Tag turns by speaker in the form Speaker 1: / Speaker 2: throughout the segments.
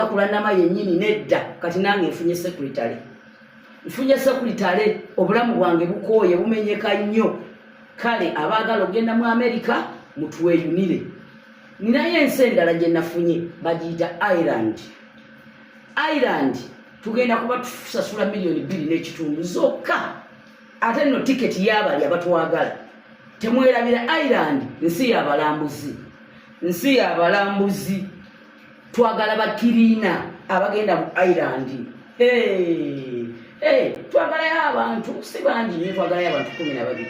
Speaker 1: Kulanama yennyini nedda. Kati nange nfunye secretary, nfunye secretary. Obulamu bwange bukooye, bumenyeka nnyo. Kale abaagala okugenda mu Amerika, mutweyunire. Ninayo ensi endala gye nafunye, bagiyita Ireland. Ireland tugenda kuba tusasula 2.5 miliyoni zokka, ate nno tiketi y'abali abatwagala. Temwerabira, Ireland nsi y'abalambuzi, nsi y'abalambuzi. Twagala bakiriina abagenda mu Ireland. Hey, hey, twagalayo abantu si bangi nnyo, twagalayo abantu 12,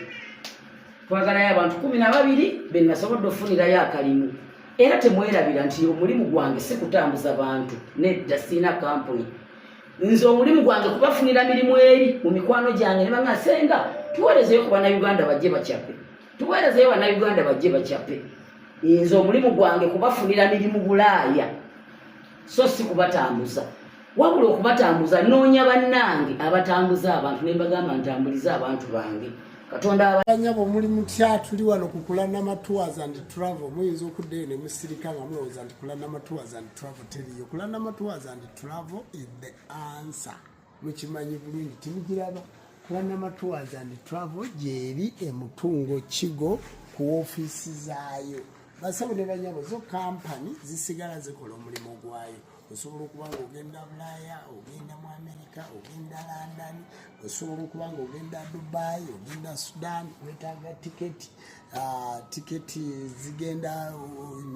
Speaker 1: twagalayo abantu 12 benasobodde okufunirayo akalimu. Era temwerabira nti omulimu gwange si kutambuza bantu, nedda, siina kampuni. Nze omulimu gwange kubafunira mirimu eri mu mikwano gyange ne banga, "Senga, tuweerezeyo ku Bannayuganda bajje bakyape, tuweerezeyo Bannayuganda bajje bakyape." Nze omulimu gwange kubafunira mirimu Bulaaya, so si kubatambuza. Wabula okubatambuza, noonya bannange abatambuza abantu ne mbagamba, "Ntambulize abantu bange." Katonda aba
Speaker 2: Banyabo, muli mutya? Tuli wano ku Kulanama Tours and Travel. Muyinza okuddayo ne musirika nga mulowooza nti Kulanama Tours and Travel teriyo. Kulanama Tours and Travel is the answer. Mukimanyi bulungi, timugiraba. Kulanama Tours and Travel gyeri emutungo Kigo ku ofiisi zaayo. Basabo ne banyabo, zo kampani zisigala zikola omulimu gwayo. Osobola okuba nga ogenda Bulaaya, ogenda mu Amerika, ogenda London, osobola okuba nga ogenda Dubai, ogenda Sudan, wetaaga tiketi, tiketi zigenda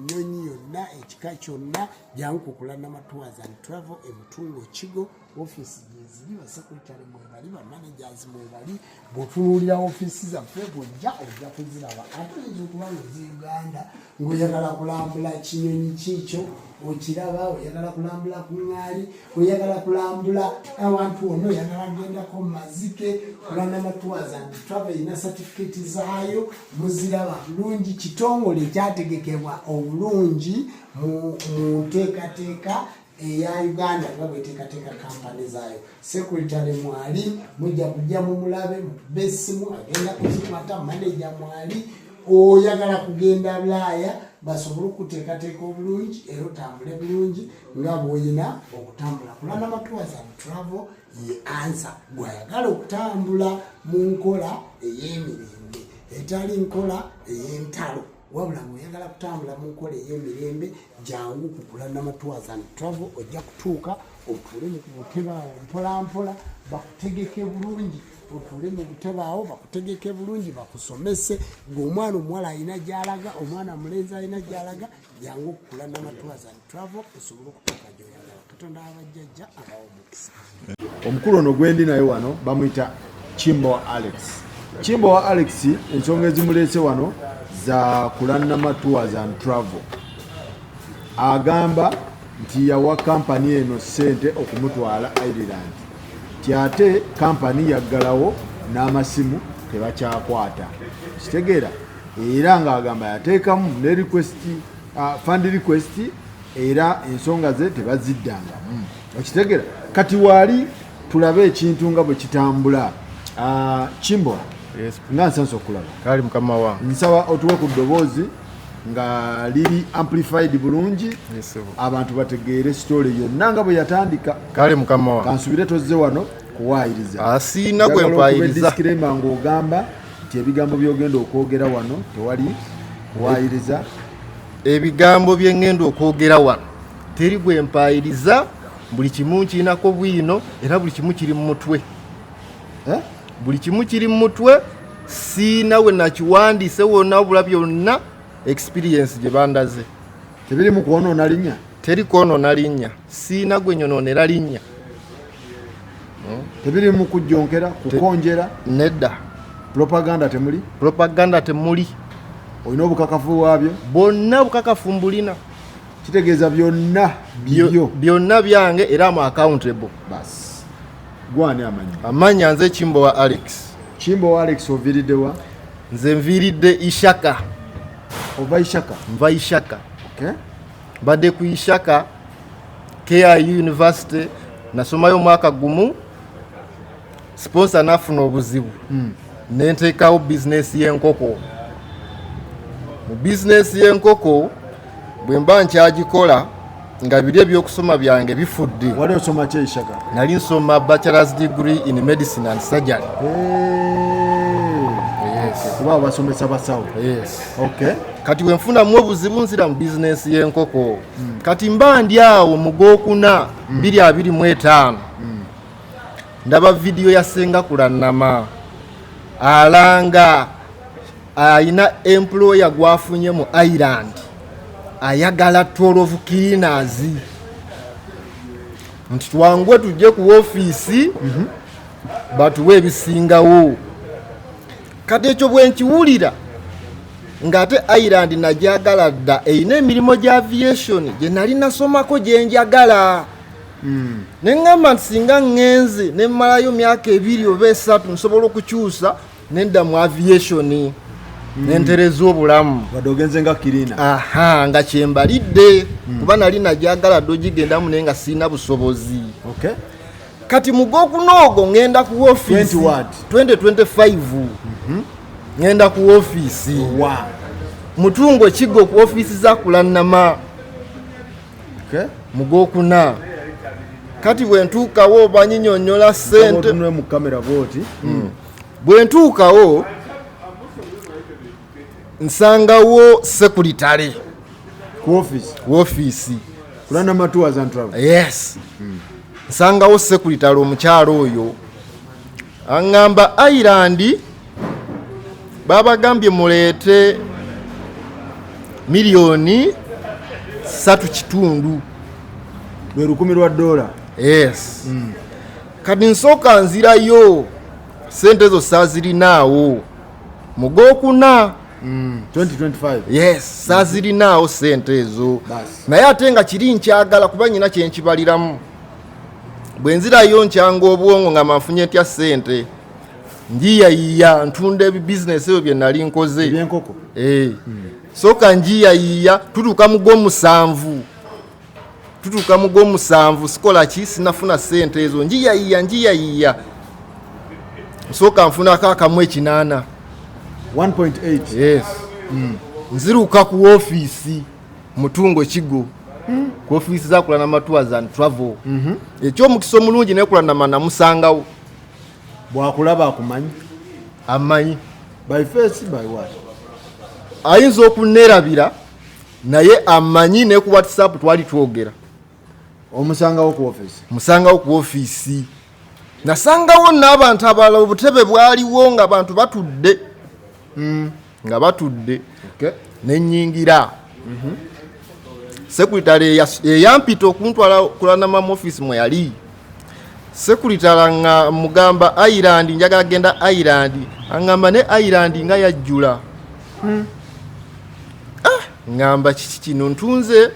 Speaker 2: nyonyi yonna, ekika kyonna, jangu ku Kulanama Tours and Travel emutungo Kigo. Ofiisi gyeziri, basecretary mwebali, bamanagers mwebali. Bw'otunuulira ofiisi zaffe, bwojja ojja kuziraba. Ate oyinza okuba nga ozi Uganda ng'oyagala kulambula kinyonyi kiikyo okiraba, oyagala kulambula ku ŋŋaali, oyagala kulambula awantu wonna, oyagala kugendako mu mazike, Kulanama Tours and Travel erina certificate zaayo, muziraba bulungi. Kitongole kyategekebwa obulungi mu nteekateeka eya Uganda nga bweteekateeka kampani zaayo. Secretary mwali, mujja kujja mumulabe, mukube essimu agenda kuzikwata. Manager mwali. Oyagala kugenda Bulaaya, basobole okuteekateeka obulungi era otambule bulungi nga bw'olina okutambula. Kulanama Tours and Travel ye answer. Gwayagala okutambula mu nkola ey'emirembe, etali nkola ey'entalo, wabula ng'oyagala kutambula mu nkola ey'emirembe, jangu ku Kulanama Tours and Travel. Ojja kutuuka otuule mu butebe awo mpola mpola, bakutegeke bulungi. Otuule mu butebe awo, bakutegeke bulungi, bakusomese. Ng'omwana omuwala alina gy'alaga, omwana mulenzi alina gy'alaga, jangu ku Kulanama Tours and Travel osobole okutuuka gy'oyagala. Katonda abajjajja abawa omukisa.
Speaker 3: Omukulu ono gwendi naye wano bamuyita Kimbowa Alex. Kimbowa Alex, ensonga ezimuleese wano za Kulanama Tours and Travel. Agamba nti yawa kampani eno ssente okumutwala Ireland, ti ate kampani yaggalawo n'amasimu tebakyakwata, kitegeera? Era ng'agamba yateekamu ne request, fund request, era ensonga ze tebaziddangamu, okitegeera? Kati waali tulabe ekintu nga bwe kitambula. Kimbowa.
Speaker 4: Yes.
Speaker 3: Nga nsansa okulaba.
Speaker 4: Kali mukama wange.
Speaker 3: Nsaba otuwe ku ddoboozi nga liri amplified bulungi,
Speaker 4: Yes, sir.
Speaker 3: abantu bategeere story yonna nga bwe yatandika.
Speaker 4: Kale mukama wange.
Speaker 3: Kansubire tozze wano kuwaayiriza.
Speaker 4: Asiina gwe
Speaker 3: Njagala okuba
Speaker 4: mpayiriza.
Speaker 3: disclaimer ng'ogamba nti ebigambo by'ogenda okwogera wano tewali kuwaayiriza.
Speaker 4: Ebigambo bye ŋŋenda okwogera wano teri gwe mpayiriza. Buli kimu nkirinako bwino era buli kimu kiri mu mutwe.
Speaker 3: Eh?
Speaker 4: Buli kimu kiri mu mutwe, siina we nakiwandiise wonna, wabula byonna experience gye bandaze.
Speaker 3: Tebirimu kwonoona linnya?
Speaker 4: Teri kwonoona linnya, siina gwe nyonoonera linnya.
Speaker 3: Tebirimu kujjonkera, kukonjera?
Speaker 4: Nedda.
Speaker 3: Propaganda temuli?
Speaker 4: Propaganda temuli.
Speaker 3: Olina obukakafu bwabyo?
Speaker 4: Bwonna obukakafu mbulina.
Speaker 3: Kitegeeza byonna bibyo?
Speaker 4: Byonna byange era am accountable.
Speaker 3: Bas, gwani amanyi?
Speaker 4: Amannya nze Kimbowa Alex.
Speaker 3: Kimbowa Alex, oviiriddewa?
Speaker 4: Nze nviiridde Ishaka.
Speaker 3: Ova Ishaka?
Speaker 4: Nva Ishaka.
Speaker 3: Okay.
Speaker 4: Mbadde ku Ishaka KIU University, nasomayo omwaka gumu, sponsor nafuna obuzibu, nenteekawo bizinesi y'enkoko. Mu bizinesi y'enkoko bwe mba nkyagikola, Nga biri ebyokusoma byange bifudde.
Speaker 3: Wali osoma ki, Ishaka?
Speaker 4: Nali nsoma bachelor's degree in medicine and surgery. Yes.
Speaker 3: Kuba basomesa basawo.
Speaker 4: Yes.
Speaker 3: Okay.
Speaker 4: Kati wenfunamu obuzibu, nzira mu bizinensi y'enkoko. Kati mba ndi awo mu gwokuna 2025, ndaba vidiyo ya Senga Kulannama alanga ayina employer gwafunye mu Ireland, ayagala 12 cleaners, nti twangwe tujje ku ofiisi batuwe ebisingawo. Kati ekyo bwe nkiwulira, ng'ate Ireland najagala dda, erina emirimu gya aviation gye nali nasomako gye njagala, ne ŋŋamba nti singa ŋŋenze ne mmalayo myaka 2 oba 3, nsobola okukyusa nedda mu aviation nentereza obulamu.
Speaker 3: Wadde ogenze nga cleaner.
Speaker 4: Aha, nga kyembalidde, kuba nali najagala dde ogigendamu, naye nga sirina busobozi. Kati mu gwokuna ogwo ŋŋenda ku ofiisi.
Speaker 3: 20 what?
Speaker 4: 2025, ŋŋenda ku ofiisi
Speaker 3: Wa?
Speaker 4: Mutungo Kigo, ku ofiisi za Kulannama. Mu gwokuna. Kati bwe ntuukawo, banyinyonnyola ssente.
Speaker 3: Otunule mu kamera bwoti.
Speaker 4: Bwe ntuukawo, nsangawo sekuritale.
Speaker 3: Ku office?
Speaker 4: Ku ofiisi.
Speaker 3: Kulanama Tours and Travel?
Speaker 4: Yes. Nsangawo sekuritale omukyalo oyo, aŋŋamba Ireland babagambye muleete miliyoni 3.5.
Speaker 3: Lwe $1,000.
Speaker 4: Yes. Kati nsooka nzirayo, sente ezo saazirinaawo mu gwokuna.
Speaker 3: 2025?
Speaker 4: Yes, saazirinaawo sente ezo.
Speaker 3: Basi.
Speaker 4: Naye ate nga kiri nkyagala, kuba nyina kyenkibaliramu. Bwe nzirayo, nkyanga obwongo nga manfunye ntya sente, njiyayiya, ntunda ebibizinesi ebyo bye nali nkoze.
Speaker 3: Ebyenkoko?
Speaker 4: Eh. Sooka njiyayiya, tutuuka mu gw'omusanvu, tutuuka mu gw'omusanvu, sikola ki, sinafuna sente ezo. Njiyayiya, njiyayiya, nsooka nfunako akamu ekinaana.
Speaker 3: 1.8?
Speaker 4: Yes. Nziruka ku ofiisi Mutungo Kigo, ku ofiisi za Kulanama Tours and Travel. Ekyomukisa omulungi, naye Kulanama namusangawo.
Speaker 3: Bwakulaba akumanyi?
Speaker 4: Amanyi.
Speaker 3: By face, by what?
Speaker 4: Ayinza okuneerabira, naye amanyi, ne ku WhatsApp twali twogera.
Speaker 3: Omusangawo ku office?
Speaker 4: Musangawo ku ofiisi. Nasangawo n'abantu abalala, obutebe bwaliwo nga abantu batudde, nga batudde. Nenyingira, sekuritale eyampita okuntwala Kulanama mu ofiisi mwe yali sekuritale, nga mugamba Ireland, njagala genda Ireland. Aŋŋamba ne Ireland nga yajjula. Ah, ŋŋamba kiki kino, ntunze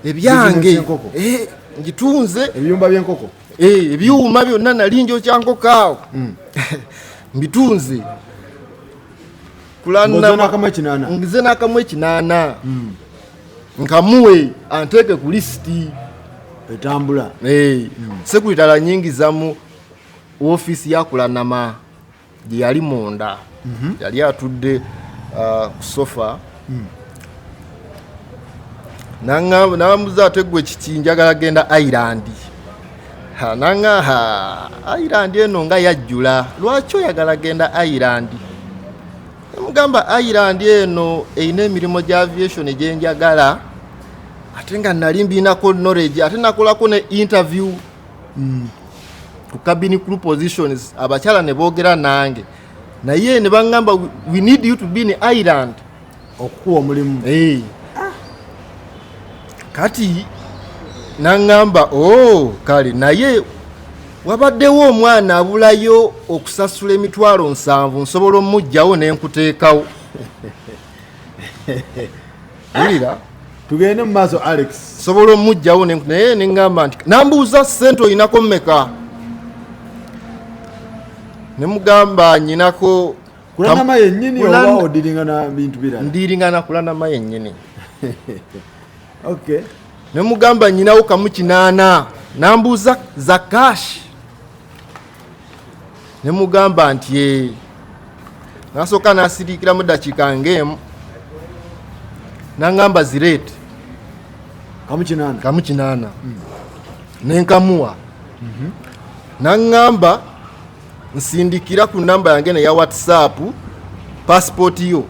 Speaker 4: ebyange.
Speaker 3: Bizinensi y'enkoko.
Speaker 4: Eh, ngitunze.
Speaker 3: Ebiyumba by'enkoko?
Speaker 4: Eh, ebyuma byonna nali njokya nkoko awo, mbitunze.
Speaker 3: Ng'ozze n'akamu ekinaana?
Speaker 4: Nze n'akamu ekinaana, nkamuwe anteeke ku lisiti.
Speaker 3: Etambula.
Speaker 4: Eh, sekuritala nyingiza mu ofiisi ya Kulanama gye yali munda. Yali atudde ku sofa. Naŋŋamba, nambuza, ate gwe kiki? Njagala genda Ireland. Ha, naŋŋa ha, Ireland eno nga yajjula, lwaki oyagala genda Ireland? Nemugamba Ireland eno erina emirimu gya aviation gyenjagala, ate nga nali mbinako knowledge, ate nakolako ne interview ku cabin crew positions, abakyala ne boogera nange, naye ne baŋŋamba, "We need you to be in Ireland."
Speaker 3: Okukuwa omulimu?
Speaker 4: Hey. Kati naŋŋamba, o kale, naye wabaddewo omwana abulayo okusasula 70,000, nsobola omuggyawo nenkuteekawo. Wulira.
Speaker 3: Tugende mu maaso, Alex.
Speaker 4: Nsobola omuggyawo naye neŋŋamba nti, nambuuza ssente olinako mmeka? Ne mugamba nyinako.
Speaker 3: Kulanama yennyini oba odiringa na bintu birala?
Speaker 4: Ndiringana Kulanama yennyini. Ne mugamba nyinawo kamu kinaana. Nambuuza za cash? Ne mugamba nti ee. Nasooka nasiriikiramu dakiika ng'emu, naŋŋamba zireete.
Speaker 3: Kamu kinaana.
Speaker 4: Kamu kinaana. Nenkamuwa. Naŋŋamba nsindikira ku namba yange neya WhatsApp passport yo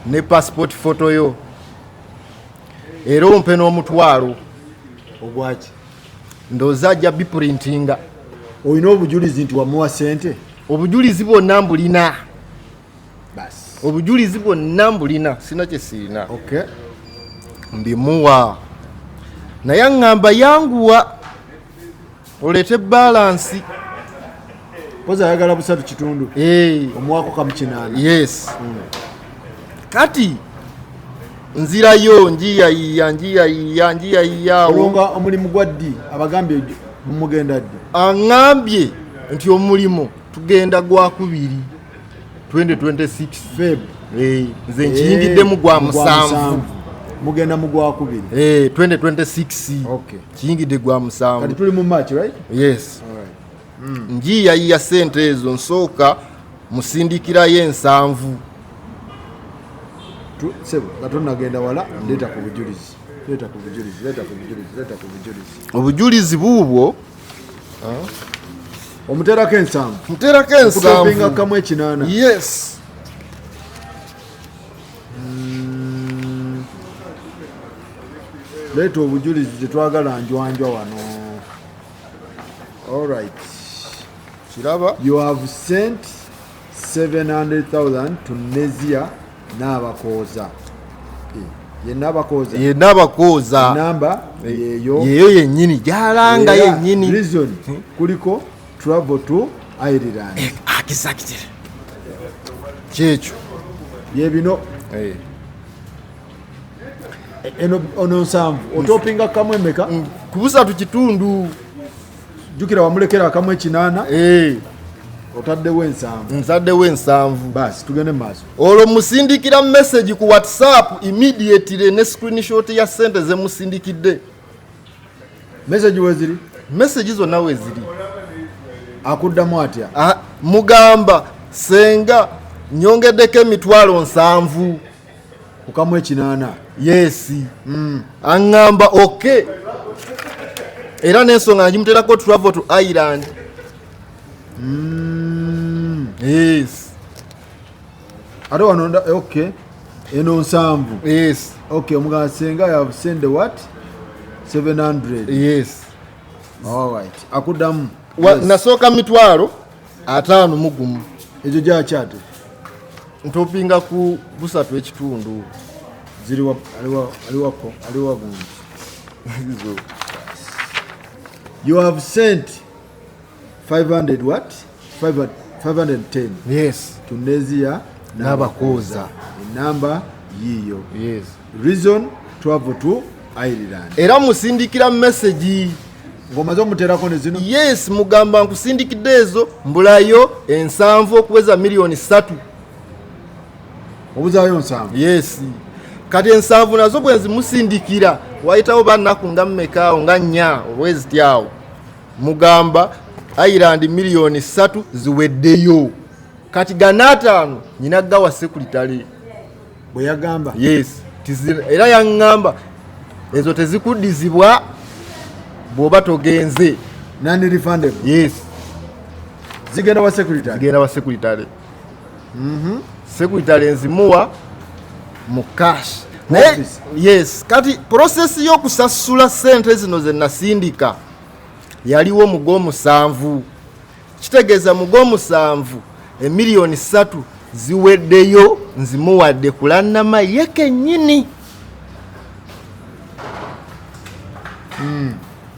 Speaker 4: ne passport photo yo, era ompe n'omutwalo.
Speaker 3: Ogwaki?
Speaker 4: Ndowooza ajja biprintinga.
Speaker 3: Olina obujulizi nti wamuwa sente?
Speaker 4: Obujulizi bwonna mbulina.
Speaker 3: Basi.
Speaker 4: Obujulizi bwonna mbulina, sina kye sirina.
Speaker 3: Okay.
Speaker 4: Mbimuwa, naye aŋŋamba yanguwa oleete balansi.
Speaker 3: Poza ayagala busatu kitundu.
Speaker 4: Eh.
Speaker 3: Omuwako kamu kinaana.
Speaker 4: Yes. Kati nzirayo njiyayiya njiyayiya njiyayiya.
Speaker 3: Olwo nga omulimu gwa ddi? Abagambye mumugenda ddi?
Speaker 4: Aŋŋambye nti omulimu tugenda gwakubiri 2026
Speaker 3: Feb.
Speaker 4: Eh, nze nkiyingiddemu gwa
Speaker 3: Eh,
Speaker 4: musanvu.
Speaker 3: Mugenda mu gwakubiri.
Speaker 4: Eh, 2026.
Speaker 3: Okay.
Speaker 4: Kiyingidde gwa
Speaker 3: Kati
Speaker 4: musanvu.
Speaker 3: tuli mu March, right?
Speaker 4: Yes.
Speaker 3: Alright.
Speaker 4: Njiyayiya sente ezo, nsooka musindikirayo ensanvu.
Speaker 3: Sebo, nga tonnagenda wala, leeta ku bujulizi, leeta ku bujulizi, leeta ku bujulizi, leeta ku bujulizi.
Speaker 4: Obujulizi buubwo.
Speaker 3: Omuteerako ensanvu.
Speaker 4: Muteerako
Speaker 3: okutopinga
Speaker 4: ensanvu.
Speaker 3: kamu ekinaana.
Speaker 4: Yes.
Speaker 3: Leeta obujulizi, tetwagala njwanjwa wano. Alright.
Speaker 4: Kiraba.
Speaker 3: You have sent 700,000 to Nezia n'Abakooza. Eh, ye N'Abakooza.
Speaker 4: Ye N'Abakooza.
Speaker 3: Namba yeyo.
Speaker 4: Yeyo yennyini gyalanga.
Speaker 3: Era
Speaker 4: Yennyini.
Speaker 3: Reason kuliko travel to Ireland.
Speaker 4: Exactly, kyekyo.
Speaker 3: Bye bino.
Speaker 4: Eh.
Speaker 3: Eno ono nsanvu otopinga kamu emeka?
Speaker 4: Ku busatu kitundu.
Speaker 3: Jjukira wamulekera akamu ekinaana.
Speaker 4: Eh.
Speaker 3: Otaddewo ensanvu.
Speaker 4: Nzaddewo ensanvu.
Speaker 3: Basi, tugende mu maaso.
Speaker 4: Olwo musindikira message ku WhatsApp immediately ne screenshot ya sente zemusindikidde.
Speaker 3: Message weziri?
Speaker 4: Message zonna weziri.
Speaker 3: Akuddamu atya?
Speaker 4: Ah, mugamba senga nyongeddeko emitwalo 70
Speaker 3: ku kamu ekinaana.
Speaker 4: Yes. Aŋŋamba okay, era n'ensonga nagimuteerako travel to Ireland. Yes.
Speaker 3: Ate wano okay, eno nsanvu.
Speaker 4: Yes.
Speaker 3: Okay, omugamba senga I have sent the what, 700.
Speaker 4: Yes.
Speaker 3: Alright, akuddamu?
Speaker 4: Wa, nasooka 51,000.
Speaker 3: Egyo gyakyate?
Speaker 4: Ntopinga ku busatu ekitundu.
Speaker 3: Ziriwa? Aliwako aliwa gundi.
Speaker 4: Ezo.
Speaker 3: You have sent 500 what, 500, 510
Speaker 4: Yes.
Speaker 3: Tunisia.
Speaker 4: N'Abakooza.
Speaker 3: Enamba yiyo.
Speaker 4: Yes.
Speaker 3: Reason travel to Ireland.
Speaker 4: Era musindikira message.
Speaker 3: Ng'omaze omuteerako ne zino?
Speaker 4: Yes, mugamba nkusindikidde ezo, mbulayo ensanvu okuweza miliyoni 3.
Speaker 3: Obuzaayo nsanvu.
Speaker 4: Yes. Kati ensanvu nazo bwe nzimusindikira, wayitawo bannaku nga mmekaawo, nga nnya obwezityawo, mugamba Ireland miliyoni 3 ziweddeyo, kati ganaataano nyina gawa secretary.
Speaker 3: Bwe yagamba?
Speaker 4: Yes. Era yaŋŋamba ezo tezikuddizibwa bw'oba togenze.
Speaker 3: Non refundable.
Speaker 4: Yes.
Speaker 3: Zigenda wa secretary.
Speaker 4: Zigenda wa secretary. Secretary nzimuwa mu cash, naye
Speaker 3: Office.
Speaker 4: Yes. Kati process y'okusasula sente zino ze nasindika yaliwo mu gw'omusanvu, kitegeeza mu gw'omusanvu emiliyoni 3 ziweddeyo, nzimuwadde kulannama ye kennyini.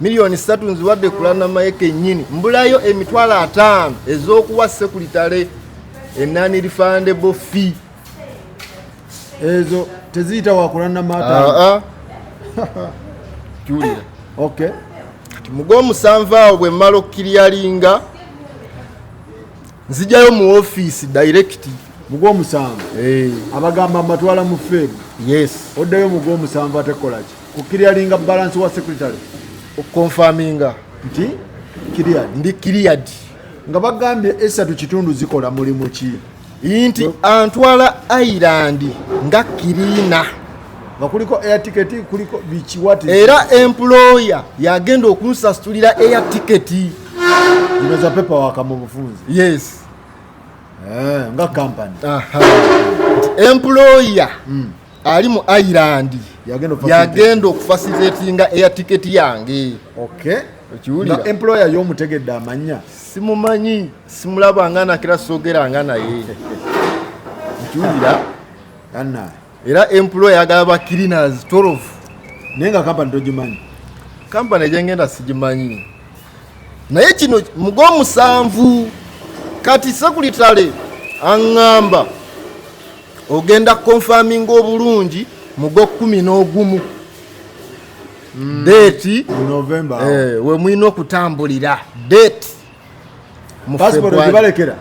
Speaker 4: Miliyoni 3 nziwadde kulannama ye kennyini, mbulayo emitwalo 50 ez'okuwa secretary e non refundable fee.
Speaker 3: Ezo teziyita wakulannama ataano?
Speaker 4: Aa. Kiwulira.
Speaker 3: Okay.
Speaker 4: Kati mu gw'omusanvu awo bwe mmala okukiryalinga, nzijayo mu ofiisi direct.
Speaker 3: Mu gw'omusanvu abagamba mbatwala mu Feb.
Speaker 4: Yes.
Speaker 3: Oddayo mu gw'omusanvu, ate kolaki? Kukiryalinga balance wa secretary?
Speaker 4: Okuconfirminga.
Speaker 3: Nti cleared.
Speaker 4: Ndi cleared.
Speaker 3: Nga bagambye esatu kitundu zikola mulimu ki?
Speaker 4: Nti antwala Ireland nga cleaner.
Speaker 3: Nga kuliko air ticket, kuliko biki, what is
Speaker 4: Era employer yagenda okunsasulira air ticket.
Speaker 3: Zino za paperwork mu bufunze.
Speaker 4: Yes.
Speaker 3: Eh, nga company.
Speaker 4: Aha. Employer ali mu Ireland
Speaker 3: yagenda okufacilitate.
Speaker 4: Yagenda okufacilitatinga air ticket yange.
Speaker 3: Okay.
Speaker 4: Okiwulira?
Speaker 3: Nga employer y'omutegedde amannya?
Speaker 4: Simumanyi, simulabanga nakera, sogeranga naye, nkiwulira.
Speaker 3: Anna.
Speaker 4: Era employer yagala ba cleaners 12.
Speaker 3: Naye nga company togimanyi?
Speaker 4: Kampani egyengenda sigimanyi, naye kino mugwomusanvu kati secretary aŋŋamba ogenda confirminga obulungi mu gwo 11 date.
Speaker 3: Mu November.
Speaker 4: Eh, we mulina okutambulira date mu
Speaker 3: Passport
Speaker 4: February.
Speaker 3: ogibalekera?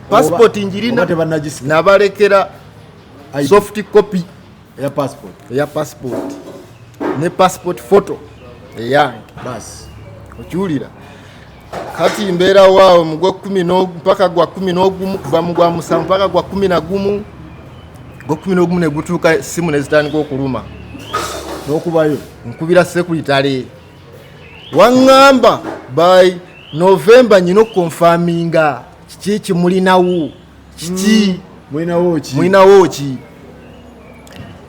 Speaker 4: Passport njirina.
Speaker 3: Oba tebannagisika?
Speaker 4: Nabalekera
Speaker 3: ID.
Speaker 4: Soft copy.
Speaker 3: Eya passport.
Speaker 4: Eya passport ne passport photo eyange.
Speaker 3: Basi.
Speaker 4: Okiwulira? Kati mbeera waawe mu gwekumi mpaka gwa 11, kuva mu gwa 7 mpaka gwa 11, gwa 11 ne gutuuka, simu ne zitandika okuluma.
Speaker 3: N'okubayo.
Speaker 4: Nkubira secretary, waŋŋamba by November nyina okuconfirminga, kiki ekimulinawo, kiki?
Speaker 3: Mulinawo ki?
Speaker 4: Mulinawo ki?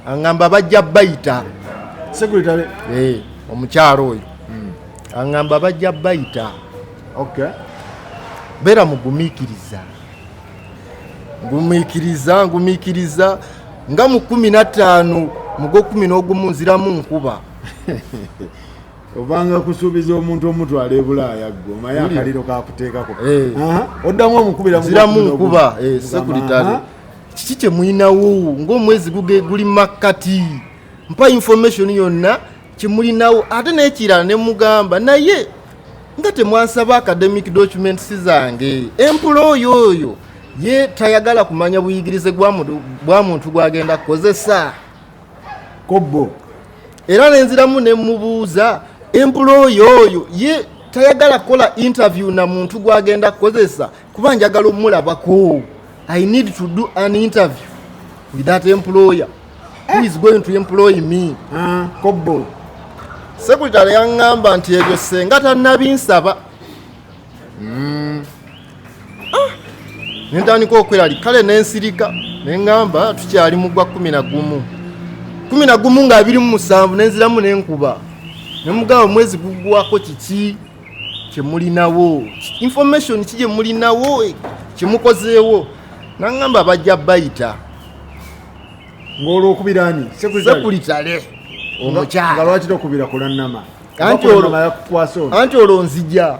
Speaker 4: Aŋŋamba bajja bayita.
Speaker 3: Secretary?
Speaker 4: Eh, omukyalo oyo aŋŋamba bajja bayita. Beera mugumiikiriza, ngumiikiriza, ngumiikiriza, nga mu 15 mu gwo 11 nziramu nkuba.
Speaker 3: Obanga kusuubiza omuntu omutwala e Bulaaya, gwe omaye akaliro kakuteekako.
Speaker 4: Eh.
Speaker 3: Aha, oddamu omukubira mu
Speaker 4: nziramu
Speaker 3: 11.
Speaker 4: nkuba, eh,
Speaker 3: Mugamba,
Speaker 4: secretary,
Speaker 3: aha.
Speaker 4: Kiki kye mulinawo ng'omwezi guli makkati? Mpa information yonna kyemulinawo. Ate n'ekirala ne mugamba, naye nga temwansaba academic documents zange, employer oyo ye tayagala kumanya buyigirize bwa muntu gwagenda kukozesa?
Speaker 3: Kobbo.
Speaker 4: Era nenziramu ne mubuuza, employer oyo ye tayagala kukola interview na muntu gwagenda kukozesa? Kuba njagala omulabako. I need to do an interview with that employer who is going to employ me.
Speaker 3: Ah, kobbo.
Speaker 4: Secretary yaŋŋamba nti ebyo senga tannabinsaba. Ah, nentandika okwerali, kale nensirika, neŋŋamba tukyali mu gwa 11, 11 nga 27, nenziramu nenkuba nemugamba, omwezi guggwako, kiki kyemulinawo? Information ki gyemulinawo kyemukozeewo? Naŋŋamba bajja bayita.
Speaker 3: Ng'olwokubira ani?
Speaker 4: Secretary
Speaker 3: Nga
Speaker 4: omukyala.
Speaker 3: Lwaki tokubira kulannama?
Speaker 4: Anti
Speaker 3: Kulannama yakukwasa ono.
Speaker 4: Anti olwo nzija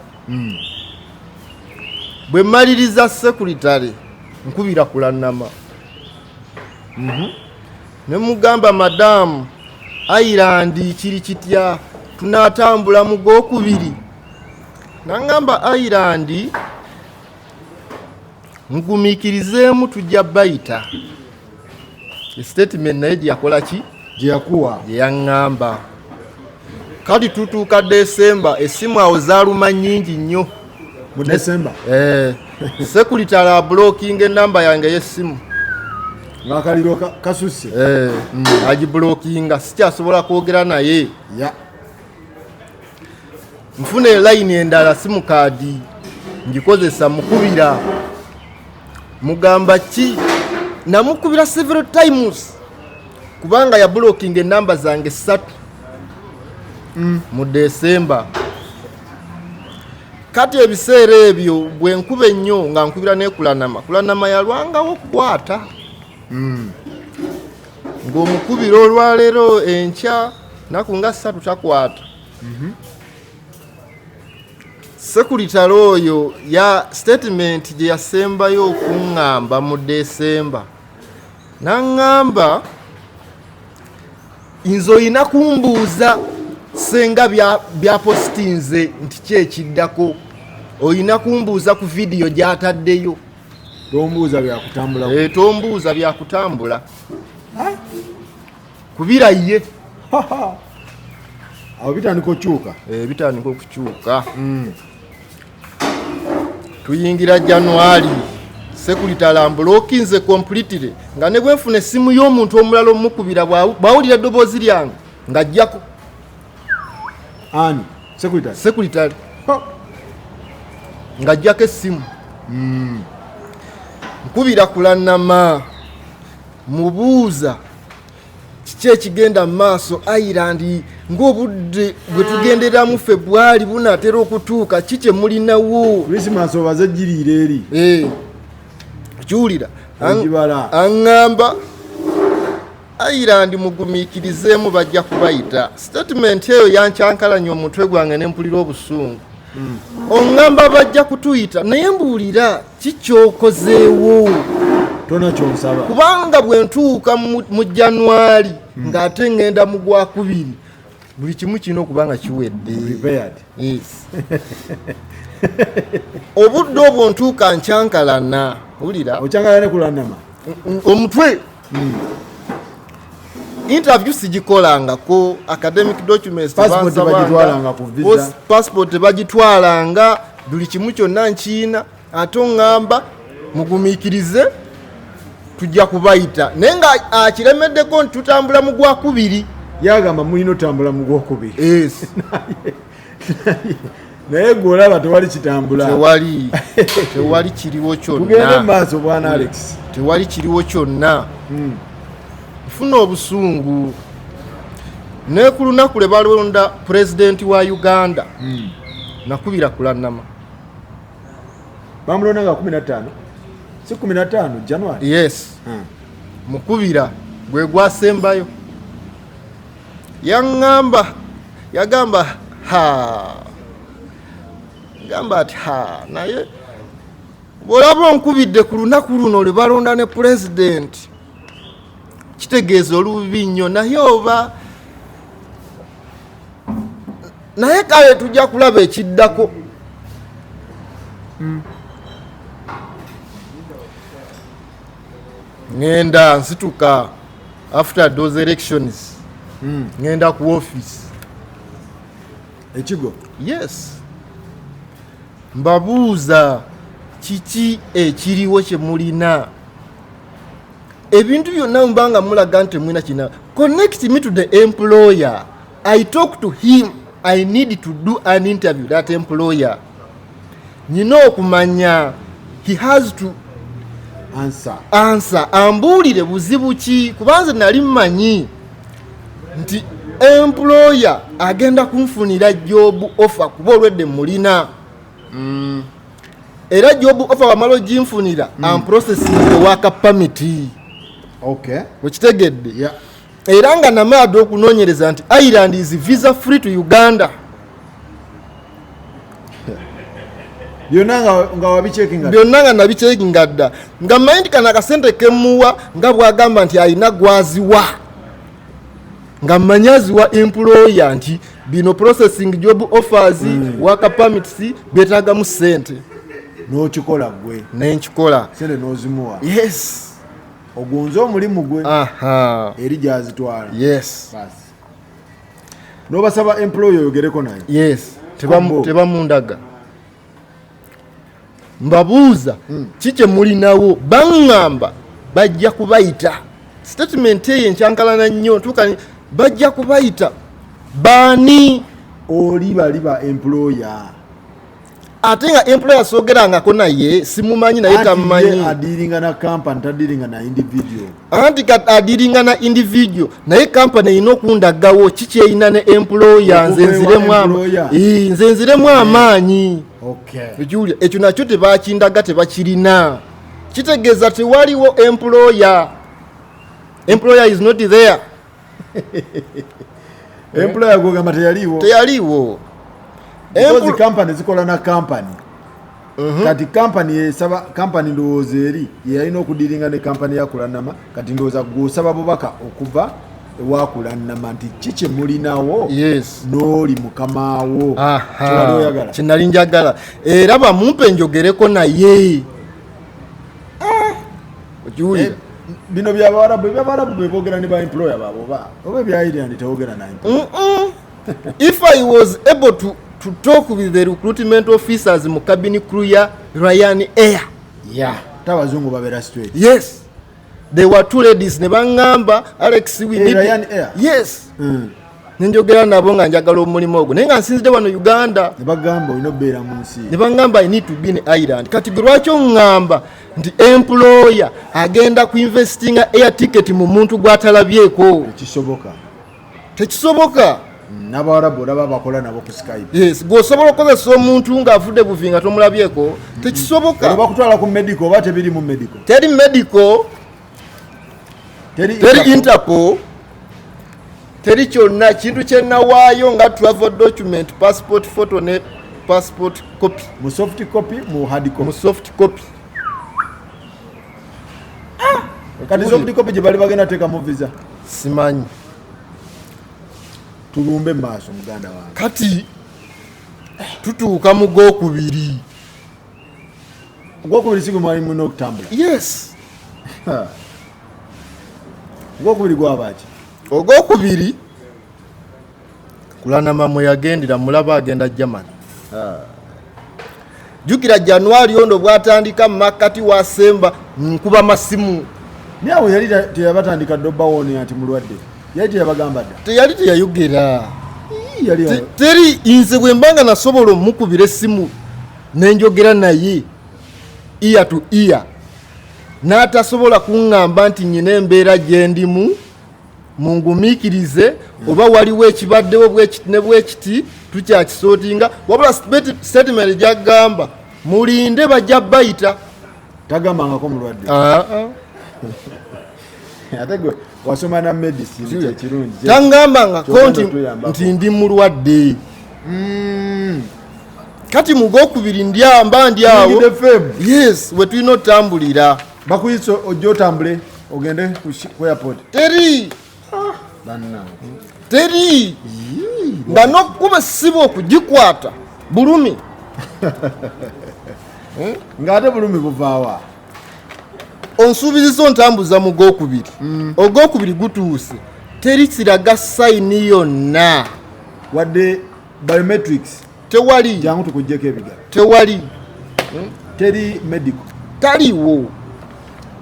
Speaker 4: bwe mmaliriza secretary, nkubira kulannama ne mugamba, madamu, Ireland kiri kitya? Tunaatambula mu gwokubiri? Naŋŋamba Ireland mugumiikirizeemu, tujja bayita. Statement naye gye yakola ki?
Speaker 3: Gye yakuwa.
Speaker 4: Gye yaŋŋamba. Kati tutuuka Desemba, essimu awo zaaluma nnyingi nnyo.
Speaker 3: Mu Desemba?
Speaker 4: Eh, secretary ablockinga enamba yange ey'essimu.
Speaker 3: Ng'akaliro kasusse.
Speaker 4: Eh, agiblockinga, sikyasobola kwogera naye. Nfuna elayini endala, SIM card ngikozesa, mukubira, mugamba ki, namukubira several times kubanga yablockinga enamba zange ssatu mu Desemba. Kati ebiseera ebyo bwe nkuba ennyo nga nkubira nekulanama, kulanama yalwangawo okukwata, ng'omukubira olwaleero, enkya naku nga 3 takwata. Secretary oyo ya statement gye yasembayo okuŋŋamba mu Desemba, naŋŋamba nze olina kumbuuza senga byapositinze nti ki ekiddako, olina kumbuuza ku vidiyo gy'ataddeyo.
Speaker 3: Tombuuza byakutambula.
Speaker 4: Eh, tombuuza byakutambula, kubira ye.
Speaker 3: Awo bitandika okyuka.
Speaker 4: Eh, bitandika okukyuka. Tuyingira January, Sekuritale ambulokinze completely, nga ne bwenfuna essimu y'omuntu omulala omukubira, bw'awulira eddoboozi lyange ng'ajjako.
Speaker 3: Ani? Sekuritale?
Speaker 4: Sekuritale ng'ajjako essimu. Nkubira Kulanama, mubuuza kiki ekigenda mu maaso Ireland, ng'obudde bwe tugenderamu ffe bwali bunaatera okutuuka, ki kye mulinawo?
Speaker 3: Christmas obaze giriira eri.
Speaker 4: Kiwulira.
Speaker 3: Ogibala.
Speaker 4: Aŋŋamba Ireland mugumiikirizeemu, bajja kubayita. Statement eyo yankyankalanya omutwe gwange ne mpulira obusungu. Oŋŋamba bajja kutuyita, naye mbuulira kikyokozeewo?
Speaker 3: Tona kyonsaba.
Speaker 4: Kubanga bwe ntuuka mu January ng'ate ŋŋenda mu gwakubiri, buli kimu kirina okuba nga kiwedde.
Speaker 3: Prepared.
Speaker 4: Yes. Obudde obwo ntuuka nkyankalana, wulira.
Speaker 3: Okyankala ne Kulanama?
Speaker 4: Omutwe. Interview sigikolangako, academic documents
Speaker 3: Passport
Speaker 4: tebansabanga.
Speaker 3: Bagitwalanga ku visa.
Speaker 4: Passport tebagitwalanga, buli kimu kyonna nkiina, ate oŋŋamba mugumiikirize tujja kubayita, naye nga akiremeddeko nti tutambula mu gwakubiri.
Speaker 3: Yagamba mulina otambula mu gwokubiri?
Speaker 4: Yes.
Speaker 3: Naye gwe olaba tewali kitambula.
Speaker 4: Tewali kiriwo
Speaker 3: Tugende
Speaker 4: kyonna.
Speaker 3: mu maaso, bwana Alex.
Speaker 4: Tewali kiriwo kyonna. Nfuna obusungu ne ku lunaku lwe balonda pulezidenti wa Uganda, nakubira Kulanama.
Speaker 3: Bamulonda nga 15, si 15 January?
Speaker 4: Yes. Mukubira gwe gwasembayo, yaŋŋamba, yagamba ha, gamba ati ha, naye bw'olaba onkubidde ku lunaku luno lwe balonda ne pulezidenti, kitegeeza olububi nnyo, naye oba naye kale tujja kulaba ekiddako. Ŋŋenda nsituka after those elections, ŋŋenda ku office.
Speaker 3: Ekigo?
Speaker 4: Yes. Mbabuuza kiki ekiriwo kye mulina? Ebintu byonna mubanga mulaga nti temulina kina. Connect me to the employer, I talk to him. I need to do an interview that employer. Nyina okumanya, he has to
Speaker 3: answer.
Speaker 4: Answer, ambuulire buzibu ki, kubanze nali mmanyi nti employer agenda kunfunira job offer, kuba olwedde mulina. Era job offer wamala oginfunira, amprocessing work permit. Okitegedde?
Speaker 3: Yeah.
Speaker 4: Era nga namala dde okunoonyereza nti Ireland is visa free to Uganda.
Speaker 3: Byonna nga wabicheckinga?
Speaker 4: Byonna nga nabicheckinga dda, nga mmanyi nti kano akasente kemuwa, nga bwagamba nti alina gwaziwa, nga mmanyi aziwa employer, nti bino processing job offers, work permits, byetaagamu ssente.
Speaker 3: N'okikola gwe?
Speaker 4: Nenkikola.
Speaker 3: Sente n'ozimuwa?
Speaker 4: Yes.
Speaker 3: Ogunze omulimu gwe?
Speaker 4: Aha.
Speaker 3: Eri gyazitwala?
Speaker 4: Yes.
Speaker 3: Basi, n'obasaba employer oyogereko naye?
Speaker 4: Yes.
Speaker 3: Bo.
Speaker 4: Tebamundaga. Mbabuuza ki kye mulinawo? Baŋŋamba bajja kubayita. Statement eyo enkyankalana nnyo, ntuuka bajja kubayita, baani?
Speaker 3: Oli bali ba employer.
Speaker 4: Ate nga employer soogerangako naye, simumanyi naye.
Speaker 3: Anti
Speaker 4: Tamumanyi.
Speaker 3: ye adealinga na company, tadealinga na individual.
Speaker 4: Anti adealinga na individual, naye company erina okundagawo kikyerina ne employer, nze
Speaker 3: Okuva ewa
Speaker 4: nziremu
Speaker 3: employer.
Speaker 4: Ii, nze nziremu amaanyi.
Speaker 3: Okay.
Speaker 4: Julia, ekyo nakyo tebakindaga, tebakirina, kitegeeza tewaliwo employer. Employer is not there.
Speaker 3: Employer gwogamba teyaliiwo?
Speaker 4: Teyaliiwo.
Speaker 3: Because company zikola na company. Kati company esaba company, ndowooza eri yeyalina okudealinga ne company ya Kulanama. Kati ndowooza gwosaba bubaka okuva ewakulanama nti ki kye mulinawo n'oli mukamaawo kyewali oyagala.
Speaker 4: Kyenali njagala, era bamumpe njogereko naye. Okiwulira?
Speaker 3: Eh, bino byabawarabu, ebyabawarabu bebogera ne ba employer baabwe, oba ebya Ireland tewogera na employer.
Speaker 4: If I was able to talk with the recruitment officers mu cabin crew ya Ryan Air,
Speaker 3: Ate abazungu babeera straight.
Speaker 4: Yes, there were two ladies ne baŋŋamba, "Alex, we
Speaker 3: Eh,
Speaker 4: need."
Speaker 3: Ryan Air?
Speaker 4: Yes. Nenjogera nabo nga njagala omulimu ogwo, naye nga nsinzidde wano Uganda.
Speaker 3: Ne bagamba olina okubeera mu nsi.
Speaker 4: Ne baŋŋamba I need to be in Ireland. Kati gwe lwaki oŋŋamba nti employer agenda kuinvestinga air ticket mu muntu gw'atalabyeko?
Speaker 3: Tekisoboka.
Speaker 4: Tekisoboka.
Speaker 3: N'abawarabu olaba bakola nabo ku Skype.
Speaker 4: Yes, gweosobola okukozesa omuntu ng'avudde buvi nga tomulabyeko? Tekisoboka.
Speaker 3: Olwo bakutwala ku medical oba tebiri mu medical?
Speaker 4: Teri medical.
Speaker 3: Teri.
Speaker 4: Teri Interpol, teri kyonna. Kintu kyenawaayo nga travel document, passport photo ne passport copy.
Speaker 3: Mu soft copy, mu hard
Speaker 4: Mu
Speaker 3: copy?
Speaker 4: soft copy.
Speaker 3: Kati soft copy gye bali bagenda teeka mu visa?
Speaker 4: Simanyi.
Speaker 3: Tulumbe mu maaso, muganda wange.
Speaker 4: Kati tutuuka mu gwokubiri.
Speaker 3: Ogwokubiri si gwe mwali mulina okutambula?
Speaker 4: Yes.
Speaker 3: Ogwokubiri gwabaki?
Speaker 4: Ogwokubiri kulanama mwe yagendera, mulaba agenda Germany. Jjukira January ono bwatandika mu makkati wa Semba, nkuba masimu.
Speaker 3: Naye awo yali teyabatandika dda obbawooni nti mulwadde? Yali teyabagamba dda?
Speaker 4: Teyali teyayogera.
Speaker 3: Ii, yali
Speaker 4: Teri nze bwe mba nga nasobola omukubira essimu nenjogera naye ear to ear, n'atasobola kuŋŋamba nti nyina embeera gye ndimu, mungumiikirize, oba waliwo ekibaddewo bwekiti ne bwekiti, tukyakisootinga. Wabula statement gyagamba, mulinde, bajja bayita.
Speaker 3: Tagambangako mulwadde?
Speaker 4: Ah, ah.
Speaker 3: Ate gwe wasoma na medicine, kyekirungi.
Speaker 4: Taŋŋambangako
Speaker 3: Kyogenda
Speaker 4: nti
Speaker 3: otuyambako.
Speaker 4: Nti ndi mulwadde. Kati mugwokubiri ndyamba ndi awo.
Speaker 3: Tuyingidde Feb.
Speaker 4: Yes, we tulina otambulira.
Speaker 3: Bakuyisa ojja otambule ogende ku airport?
Speaker 4: Teri.
Speaker 3: Bannange.
Speaker 4: Teri, nga nokuba essimu okugikwata bulumi.
Speaker 3: Ng'ate bulumi buvaawa?
Speaker 4: Onsuubiriza ontambuza mu gwokubiri, ogwokubiri gutuuse, teri kiraga sign yonna.
Speaker 3: Wadde biometrics?
Speaker 4: Tewali.
Speaker 3: Jangu tukugjeko ebigalo.
Speaker 4: Tewali.
Speaker 3: Teri medical?
Speaker 4: Taliwo.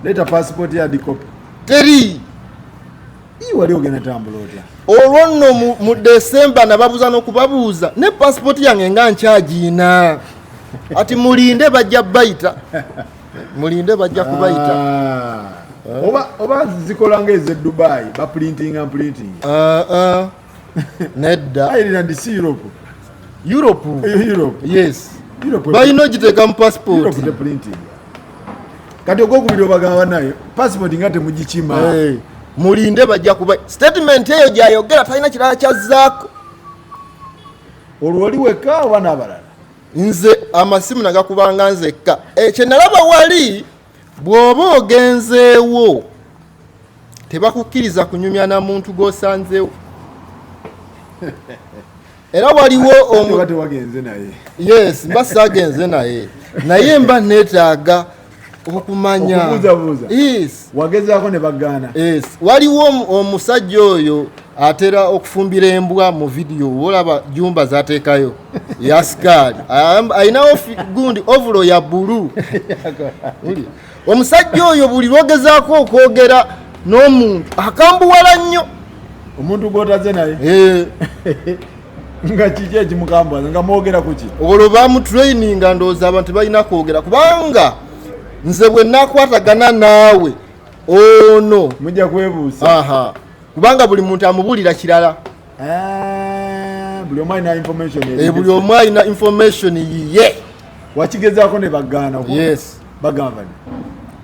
Speaker 3: Leeta passport ya hard copy?
Speaker 4: Teri.
Speaker 3: Ii, wali ogenda tambula otya?
Speaker 4: Olwo nno mu Desemba nababuuza n'okubabuuza ne pasipoti yange nga nkyagiina, ati mulinde, bajja bayita, mulinde, bajja kubayita.
Speaker 3: Ah. Oba zikola nga ez'e Dubai, baprintinga printing?
Speaker 4: Ah, ah. Nedda.
Speaker 3: Ireland si Europe?
Speaker 4: Europe.
Speaker 3: Europe.
Speaker 4: Yes.
Speaker 3: Europe.
Speaker 4: Balina ogiteeka mu passport.
Speaker 3: Europe te printing. Kati ogwokubiri obagamba naye passport nga temugikima?
Speaker 4: Eh, mulinde, bajja kuba. Statement eyo gyayogera, talina kirala kyazzaako.
Speaker 3: Olwo oli wekka oba n'abalala?
Speaker 4: Nze amasimu nagakubanga nzekka. Eh, kyenalaba wali, bw'oba ogenzeewo tebakukkiriza kunyumya na muntu gw'osanzeewo, era waliwo
Speaker 3: Oba tewagenze naye?
Speaker 4: Yes, mba saagenze naye, naye mba neetaaga okumanya.
Speaker 3: Okubuuzabuuza.
Speaker 4: Yes.
Speaker 3: Wagezaako ne bagaana?
Speaker 4: Yes, waliwo omusajja oyo atera okufumbira embwa mu vidiyo, olaba jumba zateekayo ya sikaali, ayinawo gundi overall ya blue. Omusajja oyo buli lwogezaako okwogera n'omuntu akambuwala nnyo.
Speaker 3: Omuntu gwotaze naye?
Speaker 4: Eh.
Speaker 3: Nga kiki ekimukambuwaza? Nga mwogera kuki?
Speaker 4: Olwo bamutraininga, ndowooza abantu balina kwogera, kubanga nze bwe nakwatagana naawe ono
Speaker 3: Mujja kwebuusa.
Speaker 4: Aha, kubanga buli muntu amubuulira kirala.
Speaker 3: Ah, buli omu alina information.
Speaker 4: Eh, buli omu alina information yiye.
Speaker 3: Wakigezaako ne bagaana?
Speaker 4: Yes.
Speaker 3: Bagamba ni?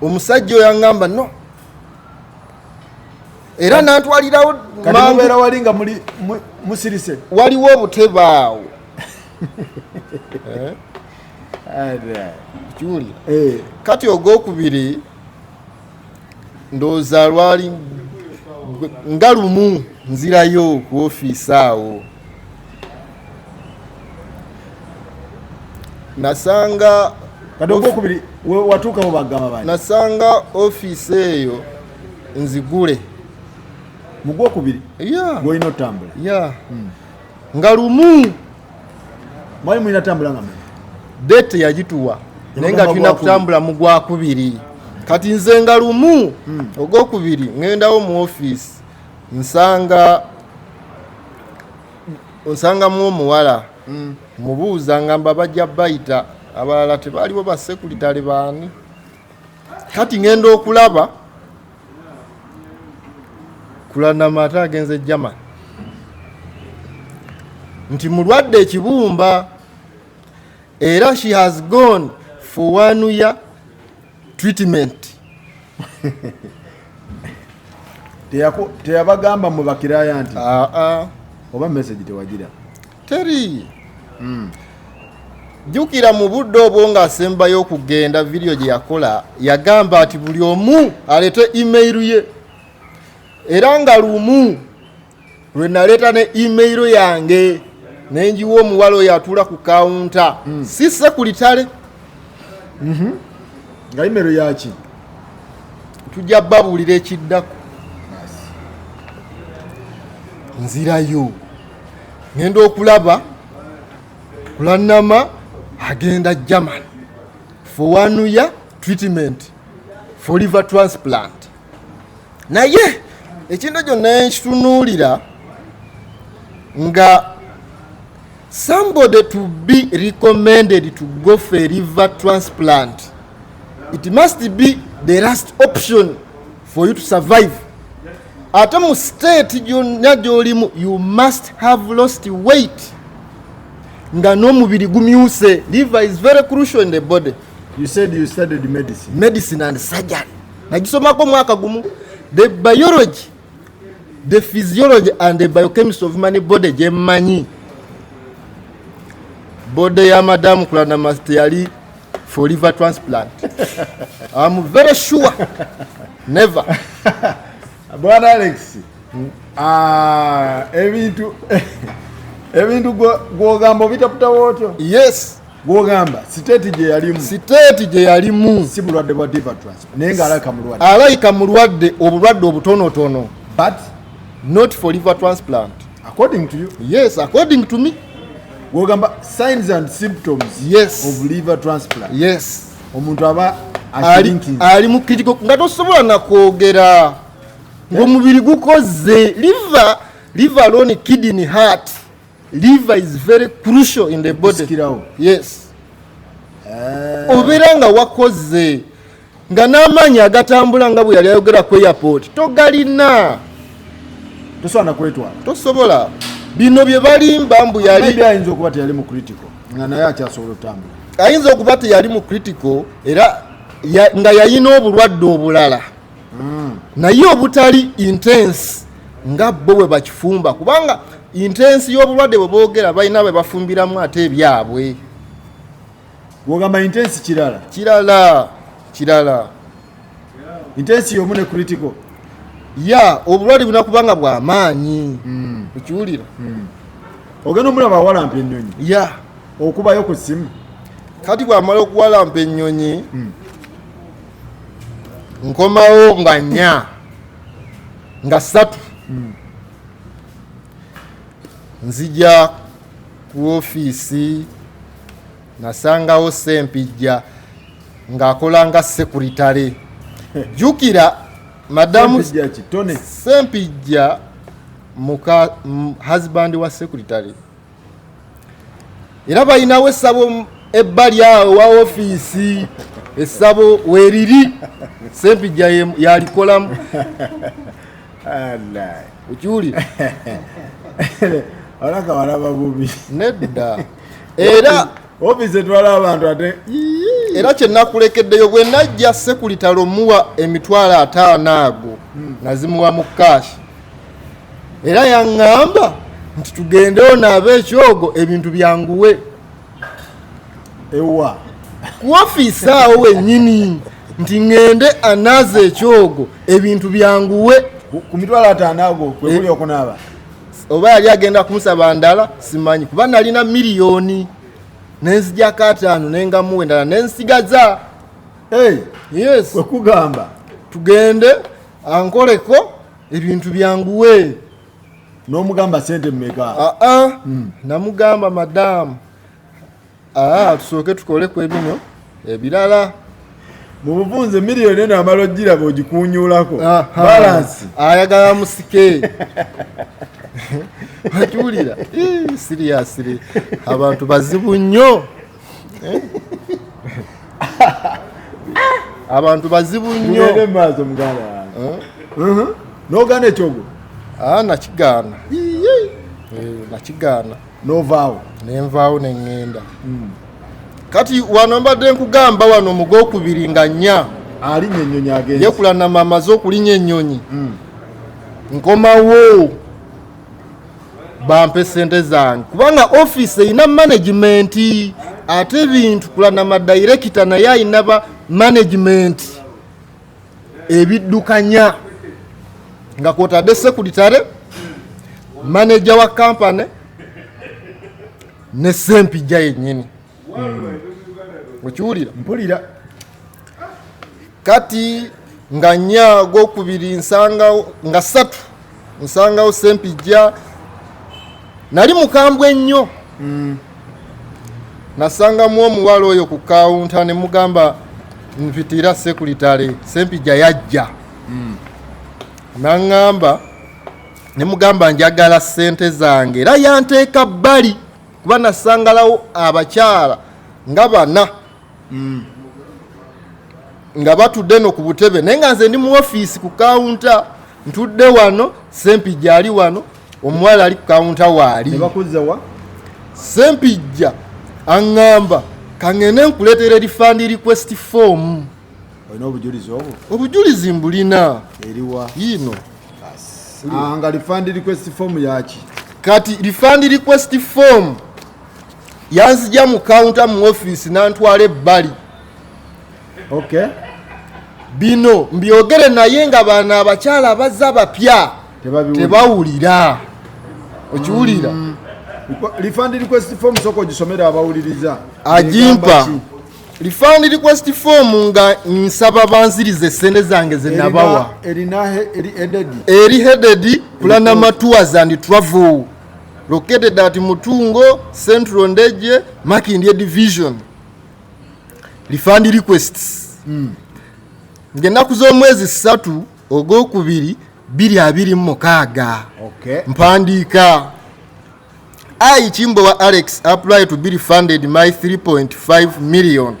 Speaker 4: Omusajja oyo aŋŋamba no, era nantwalirawo.
Speaker 3: Kati
Speaker 4: Mangu.
Speaker 3: Mubeera wali nga muli musirise?
Speaker 4: Waliwo obutebe awo. Kiwulira?
Speaker 3: Eh.
Speaker 4: Kati ogwokubiri ndowooza lwali nga lumu, nzirayo ku ofiisi awo, nasanga
Speaker 3: Kati ogwokubiri watuukawo bagamba bani?
Speaker 4: Nasanga ofiisi eyo nzigule.
Speaker 3: Mu gwokubiri?
Speaker 4: Ya.
Speaker 3: Gwolina otambula?
Speaker 4: Ya, nga lumu.
Speaker 3: Mwali mulina tambula nga mwe?
Speaker 4: Date yagituwa, naye nga
Speaker 3: Yamugamba
Speaker 4: tulina
Speaker 3: gwakubiri.
Speaker 4: kutambula mu gwakubiri. Kati nze nga lumu ogwokubiri ŋŋendawo mu ofiisi, nsanga nsangamu omuwala, mubuuza, ngamba bajja bayita abalala tebaliwo, basecretary baani? Kati ŋŋenda okulaba Kulanama ate agenze German, nti mulwadde ekibumba, era she has gone for one year treatment.
Speaker 3: Teyabagamba mu bakiraya nti
Speaker 4: Aa.
Speaker 3: Oba message tewagira?
Speaker 4: Teri. Jjukira mu budde obwo ng'asembayo okugenda, vidiyo gye yakola yagamba nti buli omu aleete email ye, era nga lumu lwe naleeta ne email yange nenjiwa omuwala oyo atuula ku kawunta, si secretary.
Speaker 3: Nga email yaki?
Speaker 4: Tujja babuulira ekiddako. Nzirayo, ngenda okulaba Kulanama agenda German for one year treatment for liver transplant. Naye ekintu kyonna nkitunuulira nga somebody to be recommended to go for a liver transplant, it must be the last option for you to survive. Ate mu state gyonna gy'olimu, you must have lost weight nga n'omubiri gumyuse. Liver is very crucial in the body.
Speaker 3: You said you studied medicine.
Speaker 4: Medicine and surgery nagisomako omwaka gumu. The biology, the physiology and the biochemistry of human body gyemmanyi, body ya madamu Kulanama teyali for liver transplant. I'm very sure, never.
Speaker 3: Bwana Alex, ah, ebintu gwogamba obitaputawo otyo?
Speaker 4: Yes.
Speaker 3: Gwogamba state gye yalimu?
Speaker 4: State gye yalimu.
Speaker 3: Si bulwadde bwa liver transplant, naye ng'alabika mulwadde.
Speaker 4: Alayika mulwadde, obulwadde obutonotono,
Speaker 3: but
Speaker 4: not for liver transplant.
Speaker 3: According to you.
Speaker 4: Yes, according to me.
Speaker 3: Gwogamba signs and symptoms of liver transplant, omuntu aba ashrinking.
Speaker 4: Ali mu critical, nga tosobola nakwogera, ng'omubiri gukoze. Liver alone, kidney, heart, liver is very crucial in the body.
Speaker 3: Kusikirawo.
Speaker 4: Yes. Obeera nga wakoze, nga n'amaanyi agatambula nga bwe yali ayogera ku airport togalina.
Speaker 3: Tosobola nakwetwala.
Speaker 4: Tosobola. Bino bye balimba mbu yali
Speaker 3: Maybe ayinza okuba teyali mu critical, nga naye akyasobola otambula.
Speaker 4: Ayinza okuba teyali mu critical, era nga yayina obulwadde obulala, naye obutali intense nga bo bwe bakifumba, kubanga intense y'obulwadde bwe boogera balina bwe bafumbiramu ate ebyabwe.
Speaker 3: Gwogamba intense kirala?
Speaker 4: Kirala, kirala.
Speaker 3: Intense y'omu ne critical?
Speaker 4: Ya, obulwadde bulina kubanga bw'amaanyi, okiwulira?
Speaker 3: Ogenda omulaba awalampa ennyonyi?
Speaker 4: Ya.
Speaker 3: Okubayo ku ssimu?
Speaker 4: Kati bwamala okuwalampa ennyonyi, nkomawo nga 4, nga 3, nzija ku ofiisi, nasangawo Sempijja ng'akola nga secretary. Jjukira madamu
Speaker 3: Sempijja ki? Tone?
Speaker 4: Sempijja muka husband wa secretary, era balinawo essabo ebbali awo wa ofiisi. Essabo weriri, Sempijja yalikolamu.
Speaker 3: Allah.
Speaker 4: Okiwulira?
Speaker 3: Olaka walaba bubi.
Speaker 4: Nedda, era
Speaker 3: ofiisi etwala abantu ate.
Speaker 4: Era kyenakulekeddeyo, bwe najja secretary omuwa 50,000 ago, nazimuwa mu cash, era yaŋŋamba nti tugendeyo naabe ekyogo, ebintu byanguwe.
Speaker 3: Ewa?
Speaker 4: Ku ofiisi awo wennyini, nti ŋŋende anaaza ekyogo, ebintu byanguwe.
Speaker 3: Ku 50,000 ago kwekuli okunaaba?
Speaker 4: Oba yali agenda kumusaba ndala simanyi, kuba nalina miliyoni nenzijako 50 nengamuwa endala nensigaza.
Speaker 3: Hey,
Speaker 4: Yes.
Speaker 3: kwekugamba
Speaker 4: tugende ankoleko, ebintu byanguwe.
Speaker 3: N'omugamba sente mmeka?
Speaker 4: Aa, namugamba, madamu, aa, tusooke tukoleku ebino ebirala.
Speaker 3: Mu bufunze miliyoni eno amala ogiraba ogikunyulako balansi
Speaker 4: ayagala musike. Okiwulira? Seriously, abantu bazibu nnyo. Eh? Abantu bazibu nnyo.
Speaker 3: Tugende mu maaso, muganda wange. N'ogaana ekyogo?
Speaker 4: Ah, nakigaana. Eh, nakigaana.
Speaker 3: N'ovaawo?
Speaker 4: Nenvaawo neŋŋenda. Kati wano mbadde nkugamba wano mu gwokubiri nga 4
Speaker 3: alinnya ennyonyi agenze.
Speaker 4: Ye Kulanama amaze okulinnya ennyonyi. Nkomawo bampe sente zange, kubanga ofiisi erina management, ate ebintu Kulanama director naye ayina ba management ebiddukanya, nga kwotadde secretary, manager wa company ne Sempijja yennyini. Okiwulira?
Speaker 3: Mpulira.
Speaker 4: Kati nga 4 gwokubiri nsangawo, nga 3 nsangawo Sempijja. Nali mukambwe ennyo. Nasangamu omuwala oyo ku kawunta ne mugamba, "Mpitira secretary." Sempijja yajja naŋŋamba, ne mugamba, "Njagala ssente zange." Era yanteeka bbali, kuba nasangalawo abakyala nga bana nga batudde no ku butebe, naye nga nze ndi mu ofiisi ku kawunta, ntudde wano, Sempijja ali wano, omuwala ali ku kawunta waali.
Speaker 3: Ne bakuzza wa?
Speaker 4: Sempijja aŋŋamba, "Kaŋŋende nkuleetera refund request form."
Speaker 3: Olina obujulizi obwo?
Speaker 4: Obujulizi mbulina.
Speaker 3: Eriwa?
Speaker 4: Yiino.
Speaker 3: Ah, nga refund request form yaki?
Speaker 4: Kati refund request form yanzija mu kawunta mu ofiisi nantwala ebbali. Bino mbyogere naye nga bano abakyala abazza bapya
Speaker 3: Tebabiwulira.
Speaker 4: Tebawulira, okiwulira?
Speaker 3: Refund request form, sooka ogisomera abawuliriza.
Speaker 4: Agimpa.
Speaker 3: Egamba ki?
Speaker 4: Refund request form nga nsaba banzirize sente zange ze nabawa.
Speaker 3: Erina eri headed?
Speaker 4: Eri headed Kulanama Tours and Travel, located at Mutungo Central, Ndeje, Makindye Division. Refund requests ng'ennaku z'omwezi 3 ogwokubiri 2026. Mpandiika, "I, Kimbowa Alex, apply to be refunded my 3.5 million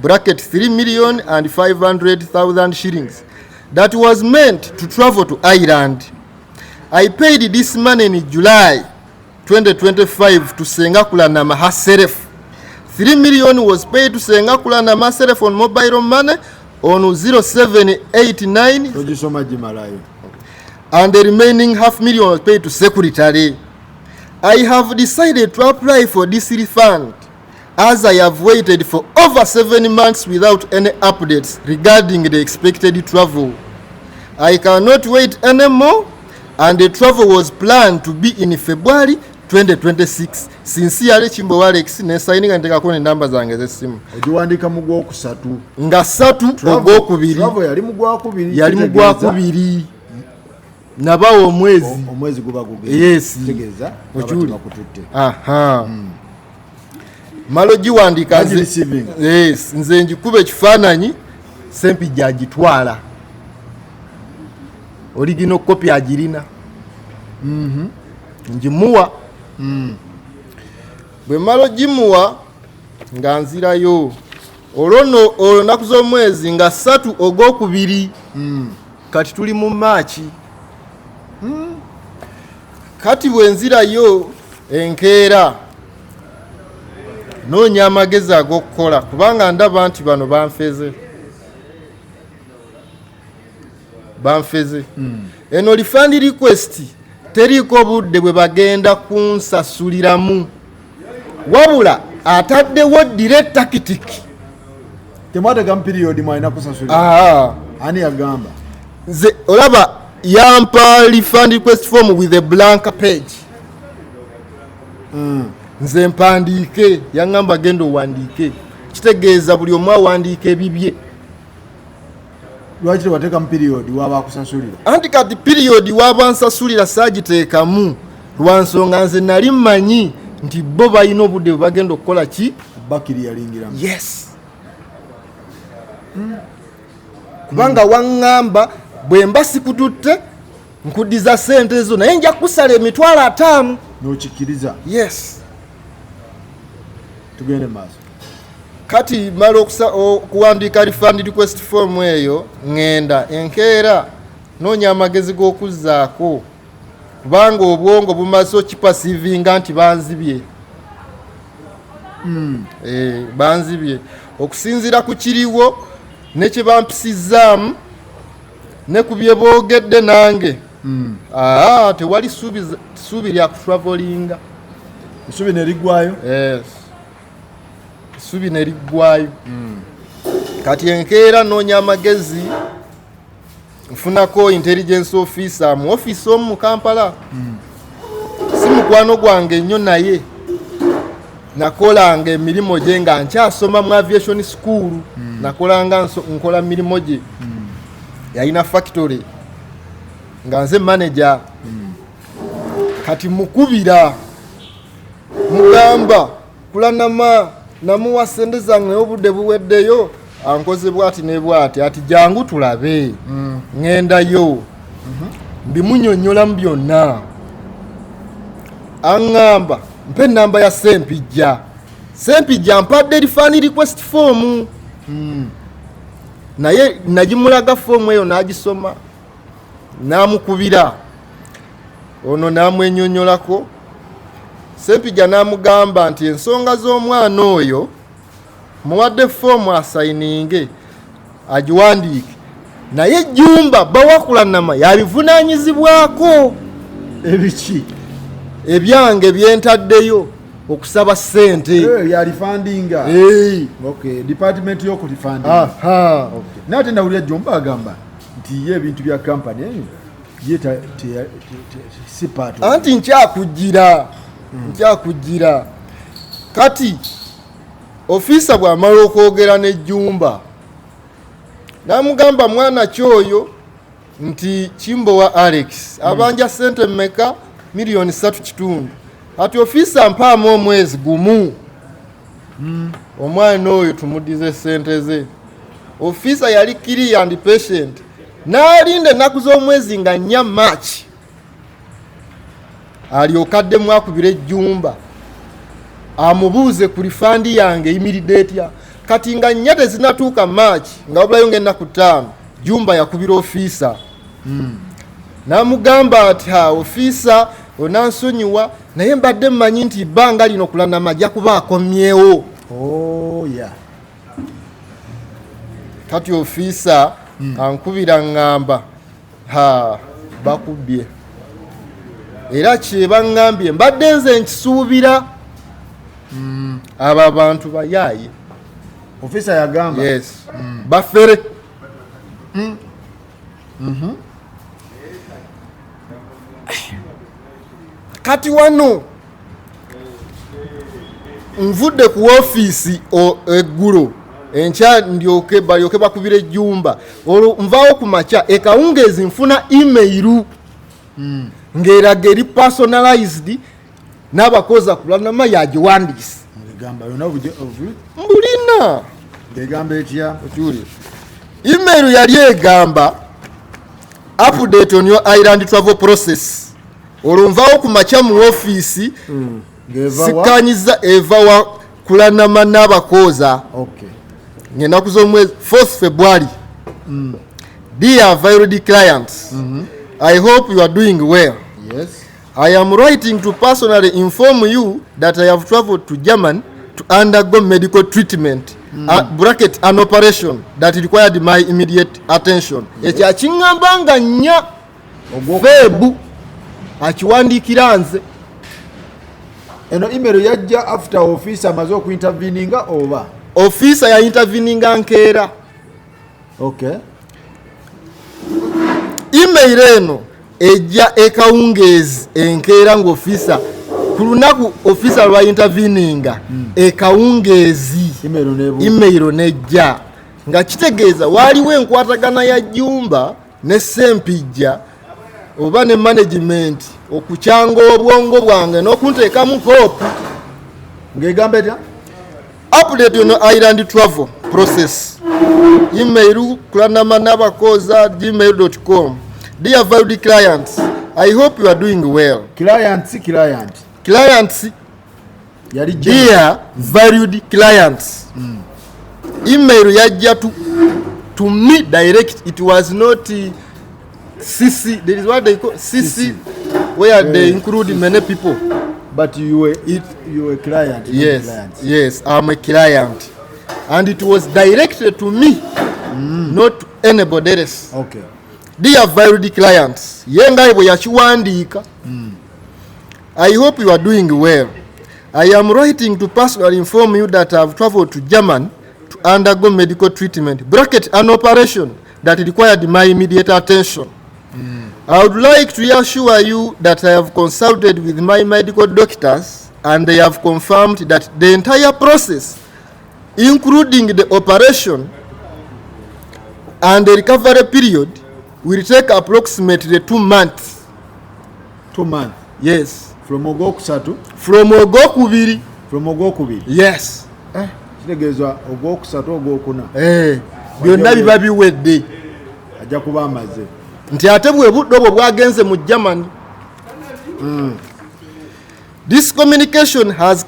Speaker 4: bracket 3 million and 500,000 shillings that was meant to travel to Ireland. I paid this money in July 2025 to Senga Kulanama herself. 3 million was paid to Senga Kulanama herself on mobile money on 0789
Speaker 3: Togisoma, gimalayo.
Speaker 4: and the remaining half million was paid to secretary. I have decided to apply for this refund as I have waited for over 7 months without any updates regarding the expected travel. I cannot wait anymore, and the travel was planned to be in February 2026. Sincerely, Kimbowa Alex." Nesayininga, ntekako nenamba zange z'essimu.
Speaker 3: Ogiwandiika mu gwokusatu?
Speaker 4: Nga 3 ogwokubiri.
Speaker 3: Travel yali mu gwakubiri?
Speaker 4: Yali mu gwakubiri, nabawa omwezi.
Speaker 3: Omwezi guba gugenda.
Speaker 4: Yes.
Speaker 3: Kitegeeza baba
Speaker 4: Okiwuli?
Speaker 3: tebakututte.
Speaker 4: Aha, malo giwandiika
Speaker 3: Bagireceivinga.
Speaker 4: Yes, nze njikuba ekifaananyi, Sempijja agitwala, original copy agirina. Ngimuwa. Bwe mala ogimuwa nga nzirayo olwo nno, olwo nnaku z'omwezi nga 3 ogwokubiri. Kati tuli mu Maaki. Kati bwe nzirayo enkeera, noonya amagezi ag'okukola, kubanga ndaba nti bano banfeze, banfeze. Eno refund request teriiko budde bwe bagenda kunsasuliramu, wabula ataddewo delay tactic.
Speaker 3: Temwategamu period mwalina kusasulira?
Speaker 4: Aa.
Speaker 3: Ani yagamba?
Speaker 4: Nze olaba yampa refund request form with a blank page. Nze mpandiike, yaŋŋamba, "Genda owandiike." Kitegeeza buli omu awandiika ebibye.
Speaker 3: Lwaki tewateekamu period waba akusasulira?
Speaker 4: Anti kati period waba nsasulira saagiteekamu lwa nsonga nze nali mmanyi nti bo balina obudde bwe bagenda okukola ki?
Speaker 3: Bakiri yalingiramu.
Speaker 4: Yes. Kubanga waŋŋamba bwe mba sikututte nkuddiza sente zo, naye nja kukusala 50,000.
Speaker 3: N'okikkiriza?
Speaker 4: Yes.
Speaker 3: Tugende maaso.
Speaker 4: Kati mala okuwandiika refund request form eyo, ŋŋenda enkeera noonya amagezi g'okuzzaako, kubanga obwongo bumaze okiperceivinga nti banzibye. Banzibye okusinziira ku kiriwo ne kye bampisizaamu ne ku bye boogedde nange. Aa, tewali ssuubi lya kutravelinga.
Speaker 3: Essuubi ne liggwayo?
Speaker 4: Yes, essuubi ne liggwayo. Kati enkeera noonya amagezi, nfunako intelligence officer mu ofiisi omu mu Kampala. Si mukwano gwange nnyo, naye nakolanga emirimu gye nga nkyasoma mu aviation school. Nakolanga nkola mirimu gye. Yalina factory nga nze manager. Kati mukubira, mugamba Kulanama namuwa sente zange naye obudde buweddeyo, ankoze bwati ne bwati. Ati jangu tulabe. Ŋŋendayo, mbimunyonnyolamu byonna. Aŋŋamba mpe enamba ya Sempijja. Sempijja mpadde refund request form, naye nagimulaga foomu eyo n'agisoma, n'amukubira ono n'amwenyonyolako. Sempijja n'amugamba nti ensonga z'omwana oyo muwadde foomu asayininge agiwandiike, naye Jumba Bawakulanama yabivunanyizibwako.
Speaker 3: Ebiki?
Speaker 4: Ebyange byentaddeyo okusaba ssente.
Speaker 3: Eh, yarefundinga.
Speaker 4: Hey.
Speaker 3: Okay, department y'okurefundinga.
Speaker 4: Aha.
Speaker 3: Okay. Naye ate nawulira Jumba agamba nti ye ebintu bya kampani eyo ye si part of.
Speaker 4: Anti nkyakujjira, nkyakujjira. Kati ofiisa bw'amala okwogera n'ejjumba, n'amugamba mwana kyoyo nti Kimbowa Alex abanja sente mmeka? 3.5 miliyoni. Ati ofiisa mpaamu omwezi gumu, omwana oyo tumuddize sente ze. Ofiisa yali clear and patient, n'alinda ennaku z'omwezi nga 4 March, alyoke addemu akubira ejjumba amubuuze ku refund yange eyimiridde etya. Kati nga 4 tezinatuuka March, nga wabulayo ngaennaku 5, Jumba yakubira ofiisa n'amugamba nti ha, ofiisa, onansonyiwa, naye mbadde mmanyi nti ebbanga lino Kulanama ajja kuba akomyewo.
Speaker 3: Oh, yeah.
Speaker 4: Kati ofiisa ankubira, ŋŋamba ha, bakubbye, era kyebaŋŋambye mbadde nze nkisuubira. Abo abantu bayaaye.
Speaker 3: Ofiisa yagamba?
Speaker 4: Yes, bafere. Kati wano nvudde ku ofiisi eggulo, enkya ndyoke balyoke bakubira ejjumba. Olwo nvaawo ku makya ekawungeezi, nfuna email ng'eraga eri personalized n'abakozi Kulanama yagiwandiise.
Speaker 3: Ng'egamba yonna
Speaker 4: Mbulina.
Speaker 3: Ng'egamba etya?
Speaker 4: Okiwulira, email yali egamba update on your island travel process. Olwo nvaawo ku makya mu ofiisi.
Speaker 3: Ng'eva wa?
Speaker 4: Sikkanyiza eva wa Kulanama n'abakooza. Ng'ennaku z'omwezi 4 February. Dear valued clients, I hope you are doing well. I am writing to personally inform you that I have traveled to Germany to undergo medical treatment, bracket an operation that required my immediate attention. Ekyo akiŋŋamba nga 4 Feb, akiwandiikira nze.
Speaker 3: Eno email yajja after office amaze okuinterveninga oba?
Speaker 4: Ofiisa ya interveninga nkeera. Email eno ejja ekawungeezi enkeera ng'ofiisa ku lunaku ofiisa lwa interveninga ekawungeezi.
Speaker 3: Email nebu
Speaker 4: Email nejja nga kitegeeza waaliwo enkwatagana ya Jumba ne Sempijja oba ne management okukyanga obwongo bwange n'okunteekamu hope.
Speaker 3: Ng'egamba etya?
Speaker 4: Update on island travel process email. kulanamanabakoza@gmail.com. Dear valued clients, I hope you are doing well.
Speaker 3: Client si client.
Speaker 4: Clients.
Speaker 3: Yali James.
Speaker 4: Dear valued clients. Email yajja to me direct. It was not CC. There is what they call CC, where they include many people.
Speaker 3: But you were it, you were client, not
Speaker 4: Yes,
Speaker 3: client.
Speaker 4: yes, I'm a client. And it was directed to me, not to anybody else.
Speaker 3: Okay.
Speaker 4: Dear valued clients, ye nga bwe yakiwandiika. I hope you are doing well. I am writing to personally inform you that I have traveled to Germany to undergo medical treatment, bracket an operation that required my immediate attention. I would like to reassure you that I have consulted with my medical doctors and they have confirmed that the entire process, including the operation and the recovery period, will take approximately 2 months.
Speaker 3: 2 months?
Speaker 4: Yes.
Speaker 3: From ogwokusatu?
Speaker 4: From ogwokubiri.
Speaker 3: From ogwokubiri?
Speaker 4: Yes.
Speaker 3: Kitegeeza ogwokusatu, ogwokuna.
Speaker 4: Byonna biba biwedde.
Speaker 3: Ajja kuba amaze.
Speaker 4: Nti ate bwe budde obwo bwagenze mu Germany. This communication has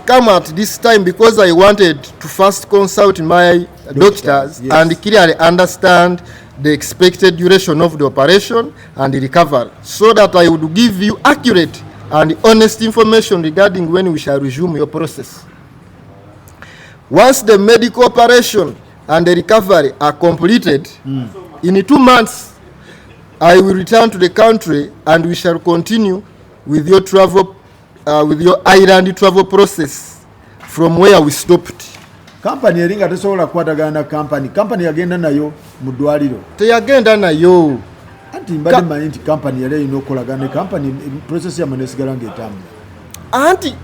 Speaker 4: come at this time because I wanted to first consult my doctors and clearly understand the expected duration of the operation and the recovery, so that I would give you accurate and honest information regarding when we shall resume your process. Once the medical operation and the recovery are completed, in 2 months, I will return to the country and we shall continue with your travel, with your island travel process from where we stopped.
Speaker 3: Kampani eri nga tesobola kukwatagana na kampani. Kampani yagenda nayo mu ddwaliro.
Speaker 4: Teyagenda nayo.
Speaker 3: Anti mbadde mmanyi nti kampani yali erina okukolagana ne kampani, process yammwe nesigala ng'etambula.
Speaker 4: Anti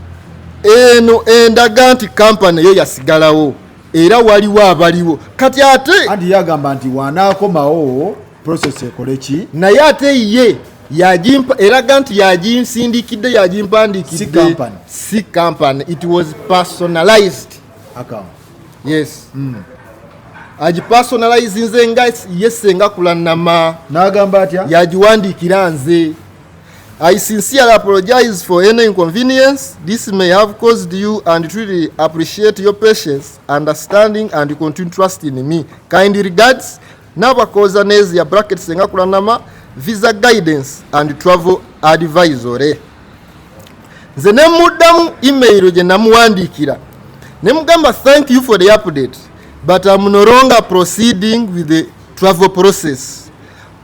Speaker 4: eno endaga nti kampani eyo yasigalawo era waliwo abaliwo kati ate
Speaker 3: Anti yagamba nti wanaakomawo process ekole ki?
Speaker 4: Naye ate ye yagimpa, eraga nti yaginsindikidde, yagimpandikidde.
Speaker 3: Si company.
Speaker 4: Si company. It was personalized.
Speaker 3: Account.
Speaker 4: Yes. Agipersonalizinze nga ye Senga Kulanama.
Speaker 3: N'agamba atya?
Speaker 4: Yagiwandiikira nze. I sincerely apologize for any inconvenience this may have caused you and truly appreciate your patience, understanding and continued trust in me. Kind regards, Nabakoza Nezia bracket Senga Kulanama, visa guidance and travel advisory. Nze ne muddamu email gye namuwandiikira ne mugamba thank you for the update, but I'm no longer proceeding with the travel process.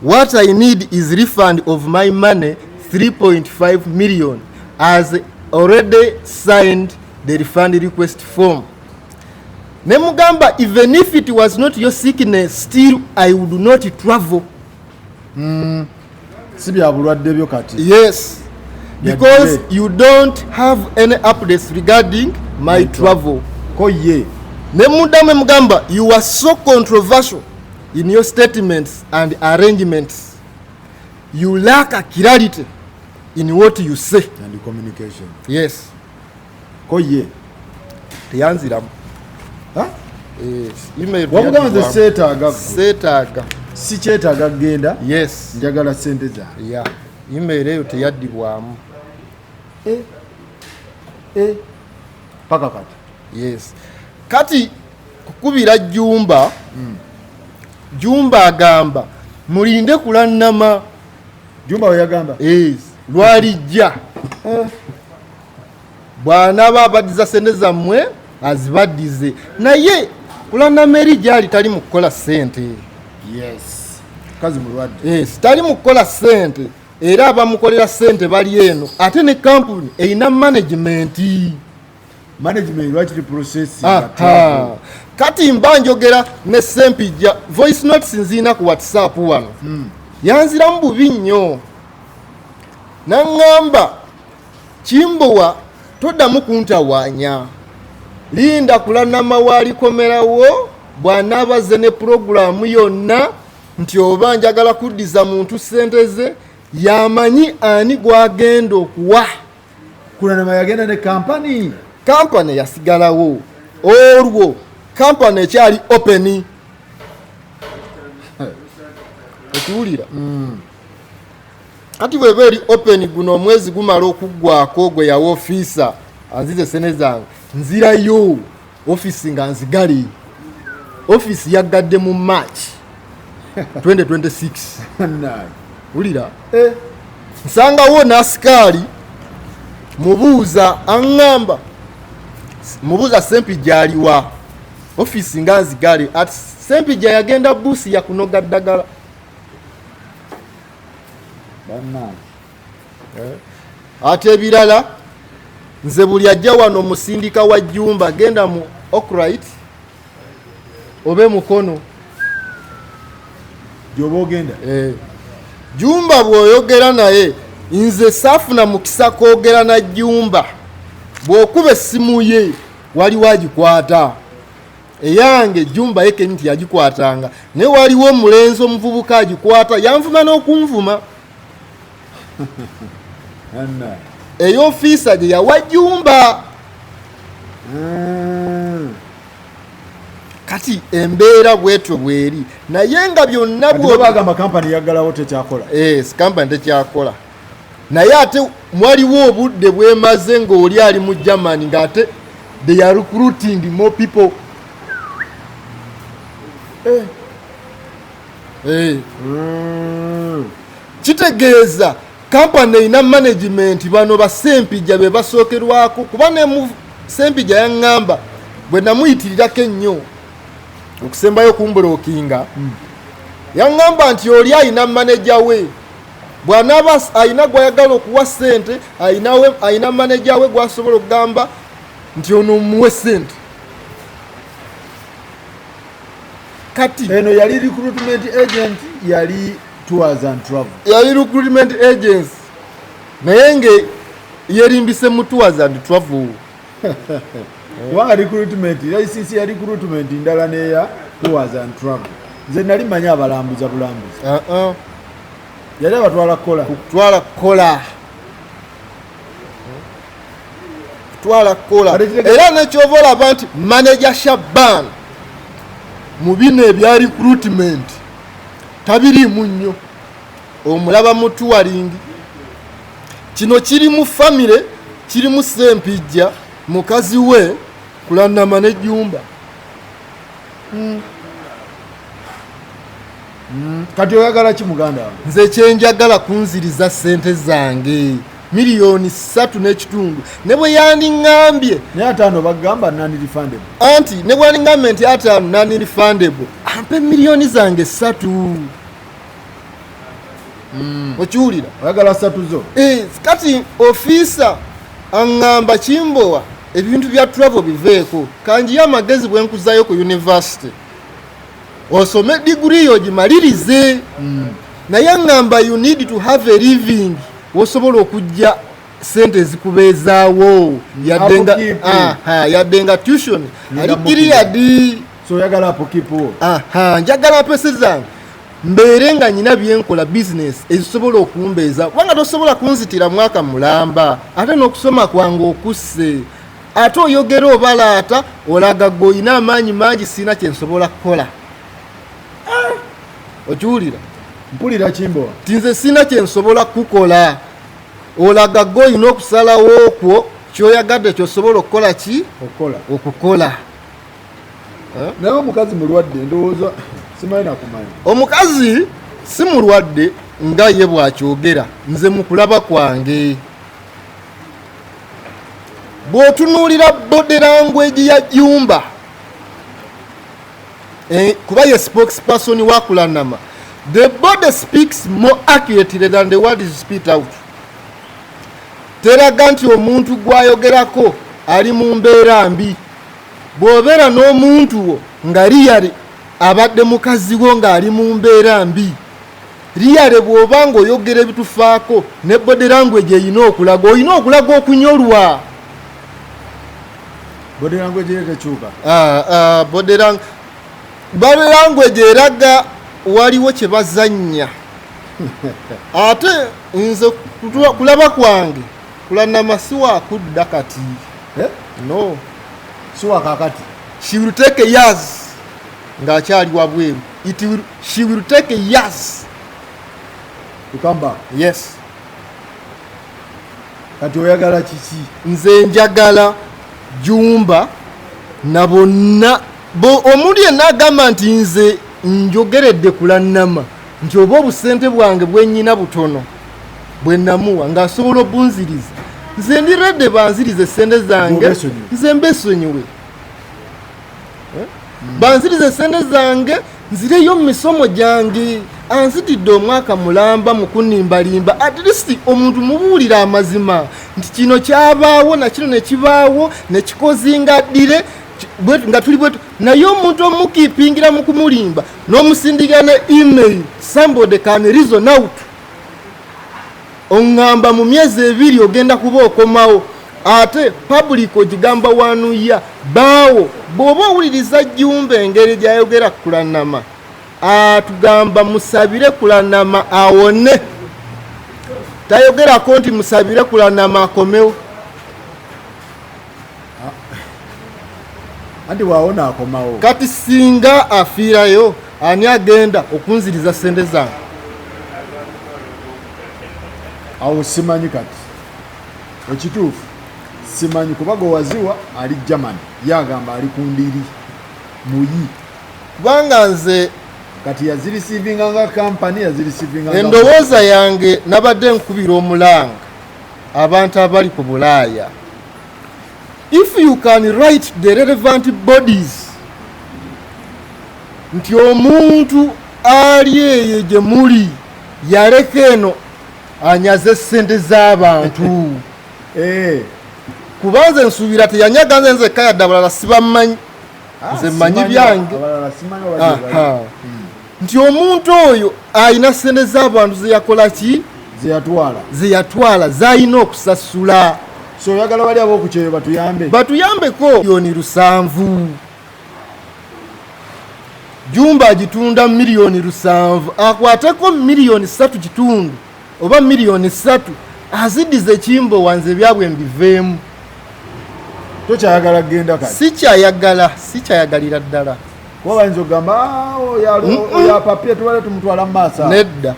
Speaker 4: What I need is refund of my money, 3.5 million, as already signed the refund request form. Ne mugamba even if it was not your sickness, still I would not travel.
Speaker 3: Si bya bulwadde byo kati.
Speaker 4: Yes. Because
Speaker 3: Yadde.
Speaker 4: you don't have any updates regarding my travel.
Speaker 3: Ko ye.
Speaker 4: Ne muddamu mugamba you are so controversial in your statements and arrangements. You lack a clarity in what you say.
Speaker 3: And communication.
Speaker 4: Yes.
Speaker 3: Ko ye.
Speaker 4: Teyanziramu.
Speaker 3: Ha?
Speaker 4: Yes. Email
Speaker 3: Wamugamba nze
Speaker 4: teyadibwamu.
Speaker 3: seetaaga.
Speaker 4: Seetaaga.
Speaker 3: Si kyetaaga kugenda.
Speaker 4: Yes.
Speaker 3: Njagala ssente zange.
Speaker 4: Yeah. Email eyo teyaddibwamu.
Speaker 3: Paka kati.
Speaker 4: Yes. Kati kukubira Jumba. Jumba agamba mulinde Kulanama.
Speaker 3: Jumba we yagamba?
Speaker 4: Yes. Lwalijja. Bw'anaaba abaddiza ssente zammwe azibaddize. Naye Kulanama eri gy'ali tali mu kukola ssente.
Speaker 3: Yes. Kazi mulwadde.
Speaker 4: Yes, tali mu kukola ssente. Era abamukolera ssente bali eno. Ate ne kampuni erina management.
Speaker 3: Management lwaki process?
Speaker 4: Aha. Kati mba njogera ne Sempijja, voice notes nziina ku WhatsApp wano. Yanziramu bubi nnyo. Naŋŋamba Kimbowa toddamu kuntawaanya. Linda Kulanama w'alikomerawo bw'anaabaze ne pulogulaamu yonna nti oba njagala kuddiza muntu ssente ze yamanyi ani gw'agenda okuwa.
Speaker 3: Kulanama yagenda ne kampani.
Speaker 4: Kampani yasigalawo. Olwo kampani ekyali open. Okiwulira? Kati bweba eri open, guno omwezi gumala okuggwako gwe yawa ofiisa anzize sene zange, nzirayo ofiisi nga nzigale. Ofiisi yaggadde mu March 2026.
Speaker 3: Bannange.
Speaker 4: Wulira.
Speaker 3: Eh,
Speaker 4: Nsangawo n'asikaali, mubuuza, aŋŋamba, mubuuza Sempijja aliwa, ofiisi nga nzigale. Ati Sempijja yagenda buusi yakunoga ddagala.
Speaker 3: Bannange.
Speaker 4: Ate ebirala, nze buli ajja wano musindika wa Jumba, genda mu Okrit obe Mukono.
Speaker 3: Gyoba ogenda.
Speaker 4: Eh. Jumba bw'oyogera naye, nze saafuna mukisa kwogera na Jumba. Bw'okuba essimu ye waliwo agikwata, eyange Jumba ye kenyi tiyagikwatanga, naye waliwo omulenzi omuvubuka agikwata, yanvuma n'okunvuma.
Speaker 3: Bannange.
Speaker 4: Ey'ofiisa gye yawa Jumba. Kati embeera bwetyo bweri, naye nga byonna
Speaker 3: Kati bo bagamba kampani yaggalawo, tekyakola.
Speaker 4: Yes, kampani tekyakola, naye ate mwaliwo obudde bwemaze ng'oli ali mu Germany, ng'ate they are recruiting more people.
Speaker 3: Eh.
Speaker 4: Eh. Kitegeeza kampani erina management. Bano basempijja be basookerwako, kuba ne mu Sempijja yaŋŋamba bwe namuyitirirako ennyo okusembayo kumbulokinga, yaŋŋamba nti oli alina maneja we, bw'anaaba alina gw'ayagala okuwa ssente, alina maneja we gw'asobola okugamba nti ono muwe ssente. Kati
Speaker 3: eno yali recruitment agent, yali tours and travel?
Speaker 4: Yali recruitment agency, naye nge yerimbise mu tours and travel.
Speaker 3: Kubanga recruitment, license ya recruitment ndala neya tours and travel. Nze nali manyi abalambuza bulambuzi.
Speaker 4: Uh-uh.
Speaker 3: Yali abatwala kukola.
Speaker 4: Kutwala kukola, kutwala kukola.
Speaker 3: Ate
Speaker 4: Era nekyova olaba nti manager Shaban mu bino ebya recruitment tabiriimu nnyo, omulaba mu touring. Kino kiri mu famire, kirimu Sempijja, mukazi we Kulanama ne Jumba.
Speaker 3: Kati oyagala ki, muganda wange?
Speaker 4: Nze kyenjagala kunziriza sente zange 3.5 miliyoni, ne bwe yandiŋŋambye.
Speaker 3: Naye 50 bagamba non-refundable.
Speaker 4: Anti ne bwandiŋŋambye nti 50 non-refundable, ampe 3 miliyoni zange. Okiwulira?
Speaker 3: Oyagala 3 zo.
Speaker 4: Eh, kati ofiisa aŋŋamba, Kimbowa, ebintu bya travel biveeko, kanjiye amagezi bwe nkuzayo ku university osome diguri yo gimalirize. Naye aŋŋamba you need to have a living wosobola okujja sente ezikubeezaawo, yadde nga
Speaker 3: Upkeep.
Speaker 4: Aha, yadde nga tuition ali
Speaker 3: Nina
Speaker 4: cleared.
Speaker 3: So oyagala upkeep wo.
Speaker 4: Aha, njagala pesa zange mbeere nga nyina byenkola, bizinesi ezisobola okumbeeza, kubanga tosobola kunzitira mwaka mulamba ate n'okusoma kwange okusse, ate oyogera obalaata, olaga gwe olina amaanyi mangi, siina kyensobola kukola. Okiwulira?
Speaker 3: Mpulira, Kimbowa.
Speaker 4: Ti nze siina kyensobola kukola, olaga gwe olina okusalawo okwo kyoyagadde kyosobola okukola ki?
Speaker 3: Okukola.
Speaker 4: Okukola.
Speaker 3: Naye omukazi mulwadde, ndowooza simanyi nakumanya.
Speaker 4: Omukazi si mulwadde nga ye bw'akyogera. Nze mu kulaba kwange, bw'otunuulira body language ya Jumba, kuba ye spokesperson wa Kulanama, the body speaks more accurately than the word is spit out. Teraga nti omuntu gw'ayogerako ali mu mbeera mbi. Bw'obeera n'omuntu wo nga really abadde mukazi wo ng'ali mu mbeera mbi, really bw'oba ng'oyogera ebitufaako ne body language erina okulaga, olina okulaga okunyolwa.
Speaker 3: Body language ye tekyuka.
Speaker 4: Ah, ah, body language eraga waliwo kye bazannya. Ate nze kulaba kwange, Kulanama si wakudda kati.
Speaker 3: Eh?
Speaker 4: No.
Speaker 3: Si wakakati.
Speaker 4: She will take years ng'akyali wabweru. She will take years.
Speaker 3: To come back.
Speaker 4: Yes.
Speaker 3: Kati oyagala kiki?
Speaker 4: Nze njagala Jumba na bonna omuntu yenna agamba nti nze njogeredde Kulannama nti oba obusente bwange bwenyina butono bwe namuwa ng'asobola obunziriza, nze ndi ready banzirize sente zange, nze mbesonyiwe. Banzirize sente zange nzireyo mu misomo gyange. Anzitidde omwaka mulamba mu kunimbalimba. At least omuntu mubuulira amazima nti kino kyabaawo na kino nekibaawo nekikozinga ddire nga tuli bwetu, naye omuntu omukiipingira mu kumulimba n'omusindikira ne email, somebody can reason out. Oŋŋamba mu myezi 2 ogenda kuba okomawo, ate public ogigamba wanuya baawo. Bw'oba owuliriza Jumba engeri gy'ayogera Kulanama, atugamba musabire Kulanama awone, tayogerako nti musabire Kulanama akomewo.
Speaker 3: Anti bwawona akomawo.
Speaker 4: Kati singa afiirayo, ani agenda okunziriza sente zange?
Speaker 3: Awo simanyi. Kati ekituufu simanyi, kuba gwe waziwa ali Germany, ye agamba ali ku ndiri muyi.
Speaker 4: Kubanga nze
Speaker 3: Kati yazireceivinga nga kampani, yazireceivinga nga
Speaker 4: Endowooza yange, nabadde nkubira omulanga abantu abali ku Bulaaya, if you can write the relevant bodies nti omuntu ali eyo gye muli yaleka eno anyaze sente z'abantu. Kubanze nsuubira teyanyaga nze nzekka, yadde abalala sibamanyi. Nze mmanyi
Speaker 3: Simanyi,
Speaker 4: byange.
Speaker 3: Abalala simanyi oba gye bali.
Speaker 4: Aha. Nti omuntu oyo alina sente z'abantu zeyakola ki?
Speaker 3: Zeyatwala.
Speaker 4: Zeyatwala, zalina okusasula.
Speaker 3: So oyagala bali ab'okukyeyo batuyambe?
Speaker 4: Batuyambeko. 7 miliyoni. Jumba agitunda 7 miliyoni, akwateko 3.5 miliyoni oba 3 miliyoni, aziddiza ekimbo wanze ebyabwe mbiveemu.
Speaker 3: Tokyayagala kugenda kati?
Speaker 4: Sikyayagala, sikyayagalira ddala.
Speaker 3: Kuba bayinza okugamba, "Ah, oyo oyo apapye, tubale tumutwala mu maaso awo."
Speaker 4: Nedda,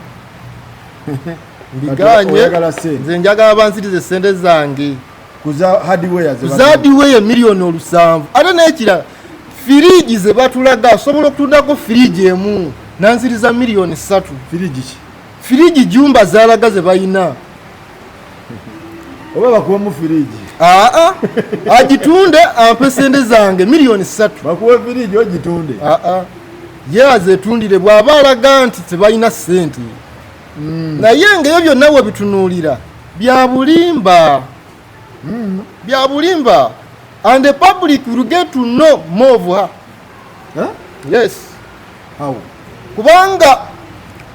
Speaker 4: mbiganye.
Speaker 3: Oyagala ssente.
Speaker 4: Nze njagala banzirize sente zange.
Speaker 3: Kuza hardware ze
Speaker 4: Zaadiweyo 7 miliyoni. Ate n'ekirala, firiji ze batulaga, osobola okutundako firiji emu nanziriza 3 miliyoni.
Speaker 3: Firiji ki?
Speaker 4: Firiji Jumba zalaga ze balina.
Speaker 3: Oba bakuwemu firiji?
Speaker 4: Aa, agitunde ampe sente zange 3 miliyoni.
Speaker 3: Bakuwe firiji ogitunde?
Speaker 4: Aa, ye azetundire bw'aba alaga nti tebalina ssente. Naye ngaebyo byonna we bitunuulira bya bulimba, bya bulimba, and the public will get to know more of her.
Speaker 3: Huh?
Speaker 4: Yes.
Speaker 3: How?
Speaker 4: Kubanga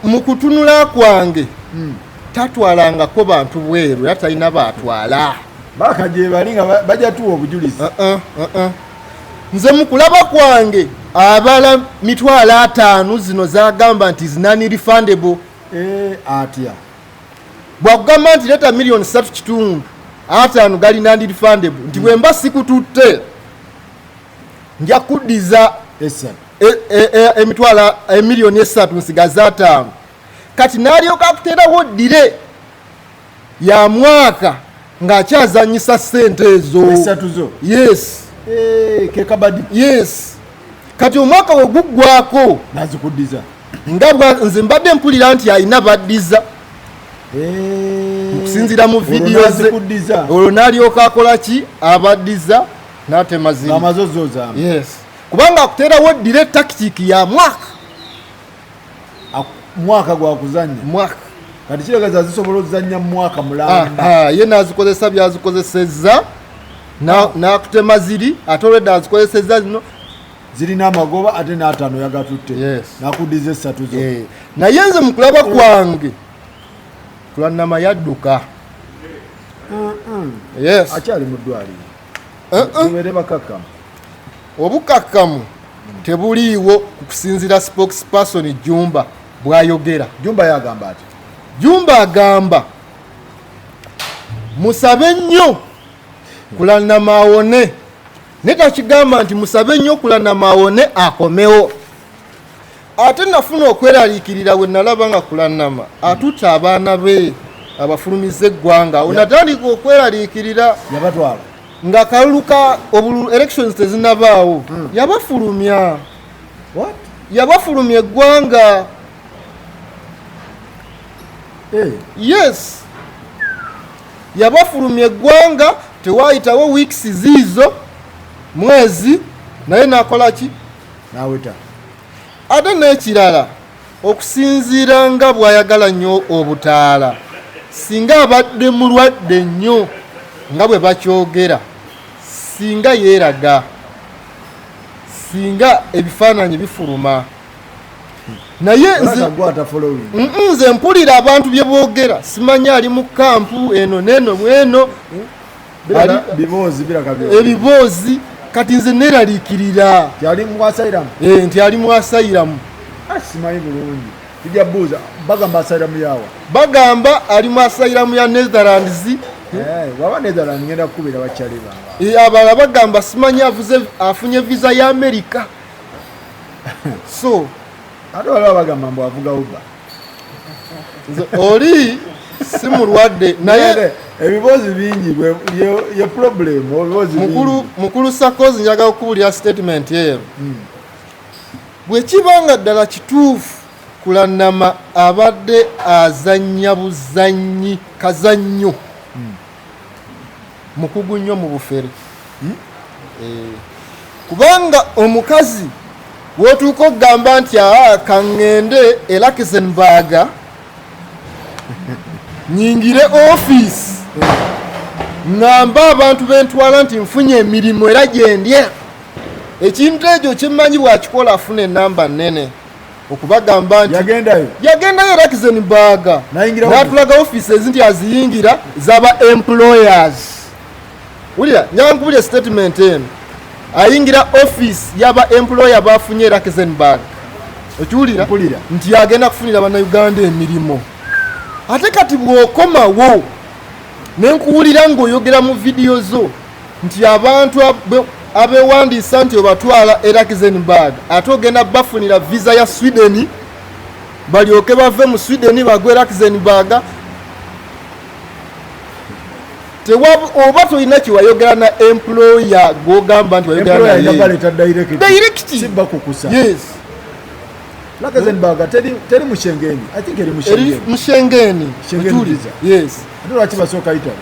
Speaker 4: mu kutunula kwange tatwalangako bantu bweru, era talina baatwala.
Speaker 3: Baka gye bali nga bajja tuwa obujulizi.
Speaker 4: Uh-uh. Nze mu kulaba kwange abala 50,000 zino zagamba nti non-refundable.
Speaker 3: Eh, atya?
Speaker 4: Bwakugamba nti leeta 3.5 miliyoni, 50 gali non-refundable, nti bwe mba sikututte nja kuddiza
Speaker 3: 3.
Speaker 4: Emitwalo 3 miliyoni, nsigaze 50. Kati n'alyoka akuterawo ddire ya mwaka ng'akyazanyisa ssente ezo.
Speaker 3: 3 zo?
Speaker 4: Yes.
Speaker 3: Eh, ke kabadi.
Speaker 4: Yes. Kati omwaka we guggwako,
Speaker 3: nazikuddiza.
Speaker 4: Nga nze mbadde mpulira nti alina baddiza.
Speaker 3: Eh,
Speaker 4: okusinziira mu
Speaker 3: olwo
Speaker 4: vidiyo ze.
Speaker 3: nazikuddiza.
Speaker 4: Olwo n'alyoka akola ki? Abaddiza n'atema ziri.
Speaker 3: Ng'amaze ozoozamu.
Speaker 4: Yes, kubanga akuterawo ddire tactic ya mwaka.
Speaker 3: Mwaka gwa kuzannya.
Speaker 4: Mwaka.
Speaker 3: Kati kitegeeza zisobola okuzannya mu mwaka mulamba.
Speaker 4: Aha, ye n'azikozesa byazikozesezza n'akutema ziri, ate olwedda azikozesezza zino.
Speaker 3: Zirina amagoba, ate n'ataano yagatutte.
Speaker 4: Yes.
Speaker 3: Nakuddiza 3 zo.
Speaker 4: Eh, naye nze mu kulaba kwange Kulannama yadduka. Yes.
Speaker 3: Akyali mu ddwaliro.
Speaker 4: Uh-uh.
Speaker 3: Tubeere bakakkamu.
Speaker 4: Obukakkamu tebuliiwo ku kusinziira spokesperson Jumba bw'ayogera.
Speaker 3: Jumba yagamba ati?
Speaker 4: Jumba agamba musabe nnyo Kulannama awone, naye takigamba nti musabe nnyo Kulannama awone akomewo. Ate nafuna okweraliikirira bwe nalaba nga Kulanama atutte abaana be abafulumiza eggwanga. Awo natandika okweraliikirira.
Speaker 3: Yabatwala
Speaker 4: nga kalulu ka obululu, elections tezinabaawo. Yabafulumya.
Speaker 3: What?
Speaker 4: Yabafulumya eggwanga.
Speaker 3: Eh.
Speaker 4: Yes, yabafulumya eggwanga. Tewayitawo weeks ziizo, mwezi, naye nakola ki?
Speaker 3: Naweta.
Speaker 4: Ate n'ekirala, okusinziira nga bw'ayagala nnyo obutaala, singa abadde mulwadde nnyo nga bwe bakyogera, singa yeeraga, singa ebifaananyi bifuluma. Naye nze mpulira abantu bye boogera, simanyi ali mu kampu eno neno mweno ebiboozi. Kati nze neraliikirira nti ali mu asylum.
Speaker 3: Ah, simanyi bulungi, tujja buuza. Bagamba asylum yawa?
Speaker 4: Bagamba ali mu asylum ya Netherlands.
Speaker 3: Eh, waba Netherlands, ngenda kukubira bakyali bange.
Speaker 4: Abalala bagamba simanyi avuze afunye visa ya America, so
Speaker 3: Ate waliwo bagamba mbu avuga Uber.
Speaker 4: Oli si mulwadde, naye
Speaker 3: ebiboozi bingi, ye problem, ebiboozi.
Speaker 4: Mukulu, mukulu Sakozi, njagala okuwulira statement eyo. Bwe kiba nga ddala kituufu Kulanama abadde azannya buzannyi kazannyo, mukugu nnyo mu bufere. Eh, kubanga omukazi wotuuka okugamba nti aa kaŋŋende e Luxembourg nyingire ofiisi ŋŋambe abantu bentwala nti nfunye emirimu era gyendye, ekintu ekyo kyemmanyi bwakikola afuna enamba nnene okubagamba nti
Speaker 3: yagendayo.
Speaker 4: Yagendayo e Luxembourg.
Speaker 3: Nayingira.
Speaker 4: N'atulaga offices nti aziyingira zaba employers. Wulira, njagala nkubulya statement eno. Ayingira office yaba employer bafunye e Luxembourg, okiwulira?
Speaker 3: Mpulira.
Speaker 4: Nti agenda kufunira bannayuganda emirimu. Ate kati bw'okomawo nenkuwulira ng'oyogera mu vidiyo zo nti abantu abewandiisa nti obatwala e Luxembourg, ate ogenda bafunira visa ya Sweden, balyoke bave mu Sweden bagwe Luxembourg. Oba tolina kyewayogera na employer gwogamba nti wayogera
Speaker 3: Employer
Speaker 4: naye.
Speaker 3: Yabaleeta direct.
Speaker 4: Direct.
Speaker 3: Si bakukusa.
Speaker 4: Yes.
Speaker 3: Luxembourg teri mu Schengen. I think eri mu
Speaker 4: Eri
Speaker 3: Schengen.
Speaker 4: mu Schengen.
Speaker 3: Schengen
Speaker 4: Otuli.
Speaker 3: visa.
Speaker 4: Yes.
Speaker 3: Ate lwaki basooka Italy?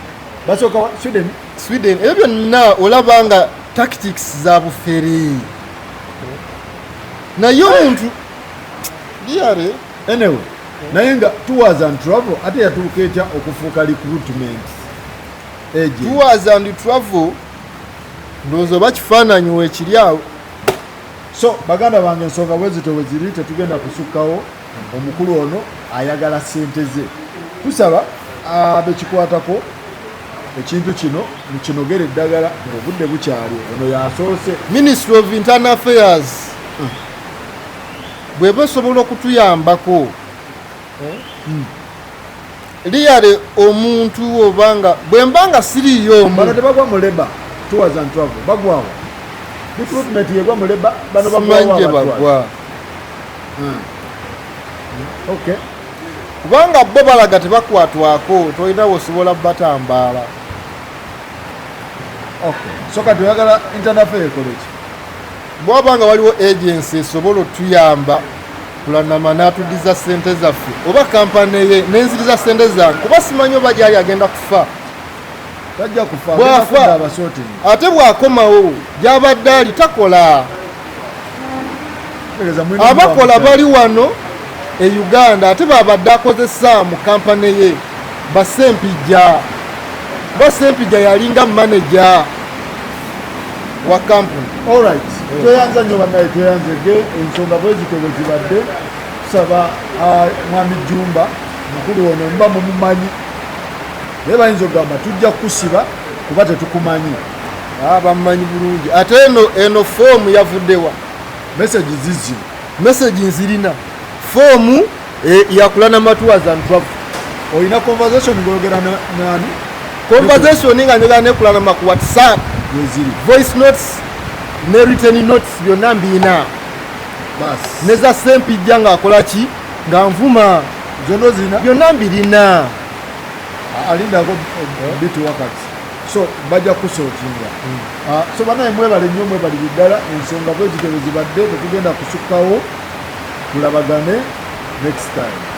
Speaker 3: Basooka Sweden.
Speaker 4: Sweden. Ebyo byonna olaba nga tactics za bufere, naye omuntu lyare.
Speaker 3: Anyway, naye nga tours and travel ate yatuuka etya okufuuka recruitment agent?
Speaker 4: Tours and travel, ndowooza oba kifaananyi weekiri awo.
Speaker 3: So baganda bange, ensonga bwe zito bwe ziri, tetugenda kusukkawo. Omukulu ono ayagala ssente ze. Tusaba abekikwatako ekintu kino mukinogere eddagala ng'obudde bukyali. Ono yasoose.
Speaker 4: Ministry of Internal Affairs bweba esobola okutuyambako liyale omuntu obanga bwe mba nga siriiyo omu.
Speaker 3: Bano tebagwa mu labour. Tours and travel bagwawo? Recruitment yegwa mu labour? Bano
Speaker 4: simanyi
Speaker 3: bagwawo?
Speaker 4: Gye
Speaker 3: abatwala.
Speaker 4: Bagwa.
Speaker 3: Okay.
Speaker 4: Kubanga bo balaga tebakwatwako, tolina wosobola batambaala.
Speaker 3: Okay, so kati oyagala internal affair ekole ki?
Speaker 4: Bwaba nga waliwo agency esobola otuyamba, Kulanama n'atudiza sente zaffe oba kampani ye nenziriza sente zange, kuba simanyi oba gyali agenda kufa.
Speaker 3: Tajja kufa.
Speaker 4: Bw'afa.
Speaker 3: Abasorting.
Speaker 4: Ate bw'akomawo gy'abadde ali takola. Abakola bali wano e Uganda, ate babadde akozesa mu kampani ye basempijja, kuba Sempijja yalinga manager wa kampuni.
Speaker 3: Alright, tweyanza nnyo bannaye, tweyanzege. Ensonga bwe zityo bwe zibadde. Tusaba mwami Jumba mukulu ono muba mumumanyi, naye bayinza okugamba tujja kukusiba kuba tetukumanyi.
Speaker 4: Ah, bamumanyi bulungi. Ate eno foomu yavuddewa?
Speaker 3: Message zizi.
Speaker 4: Message nzirina, foomu ya Kulanama Tours and Travel.
Speaker 3: Olina conversation ng'oyogera nani?
Speaker 4: Conversation nga njogera ne Kulanama ku WhatsApp.
Speaker 3: Weziri.
Speaker 4: Voice notes ne written notes byonna mbiina. Ne za Sempijja ng'akola ki, nga nvuma.
Speaker 3: Zonna ozirina?
Speaker 4: Byonna mbirina.
Speaker 3: Alindako bituwa kati, so bajja kusortinga. So banaye mwebale nnyo, mwebalire ddala. Ensonga bwe zityo bwe zibadde, tetugenda kusukkawo. Tulabagane next time.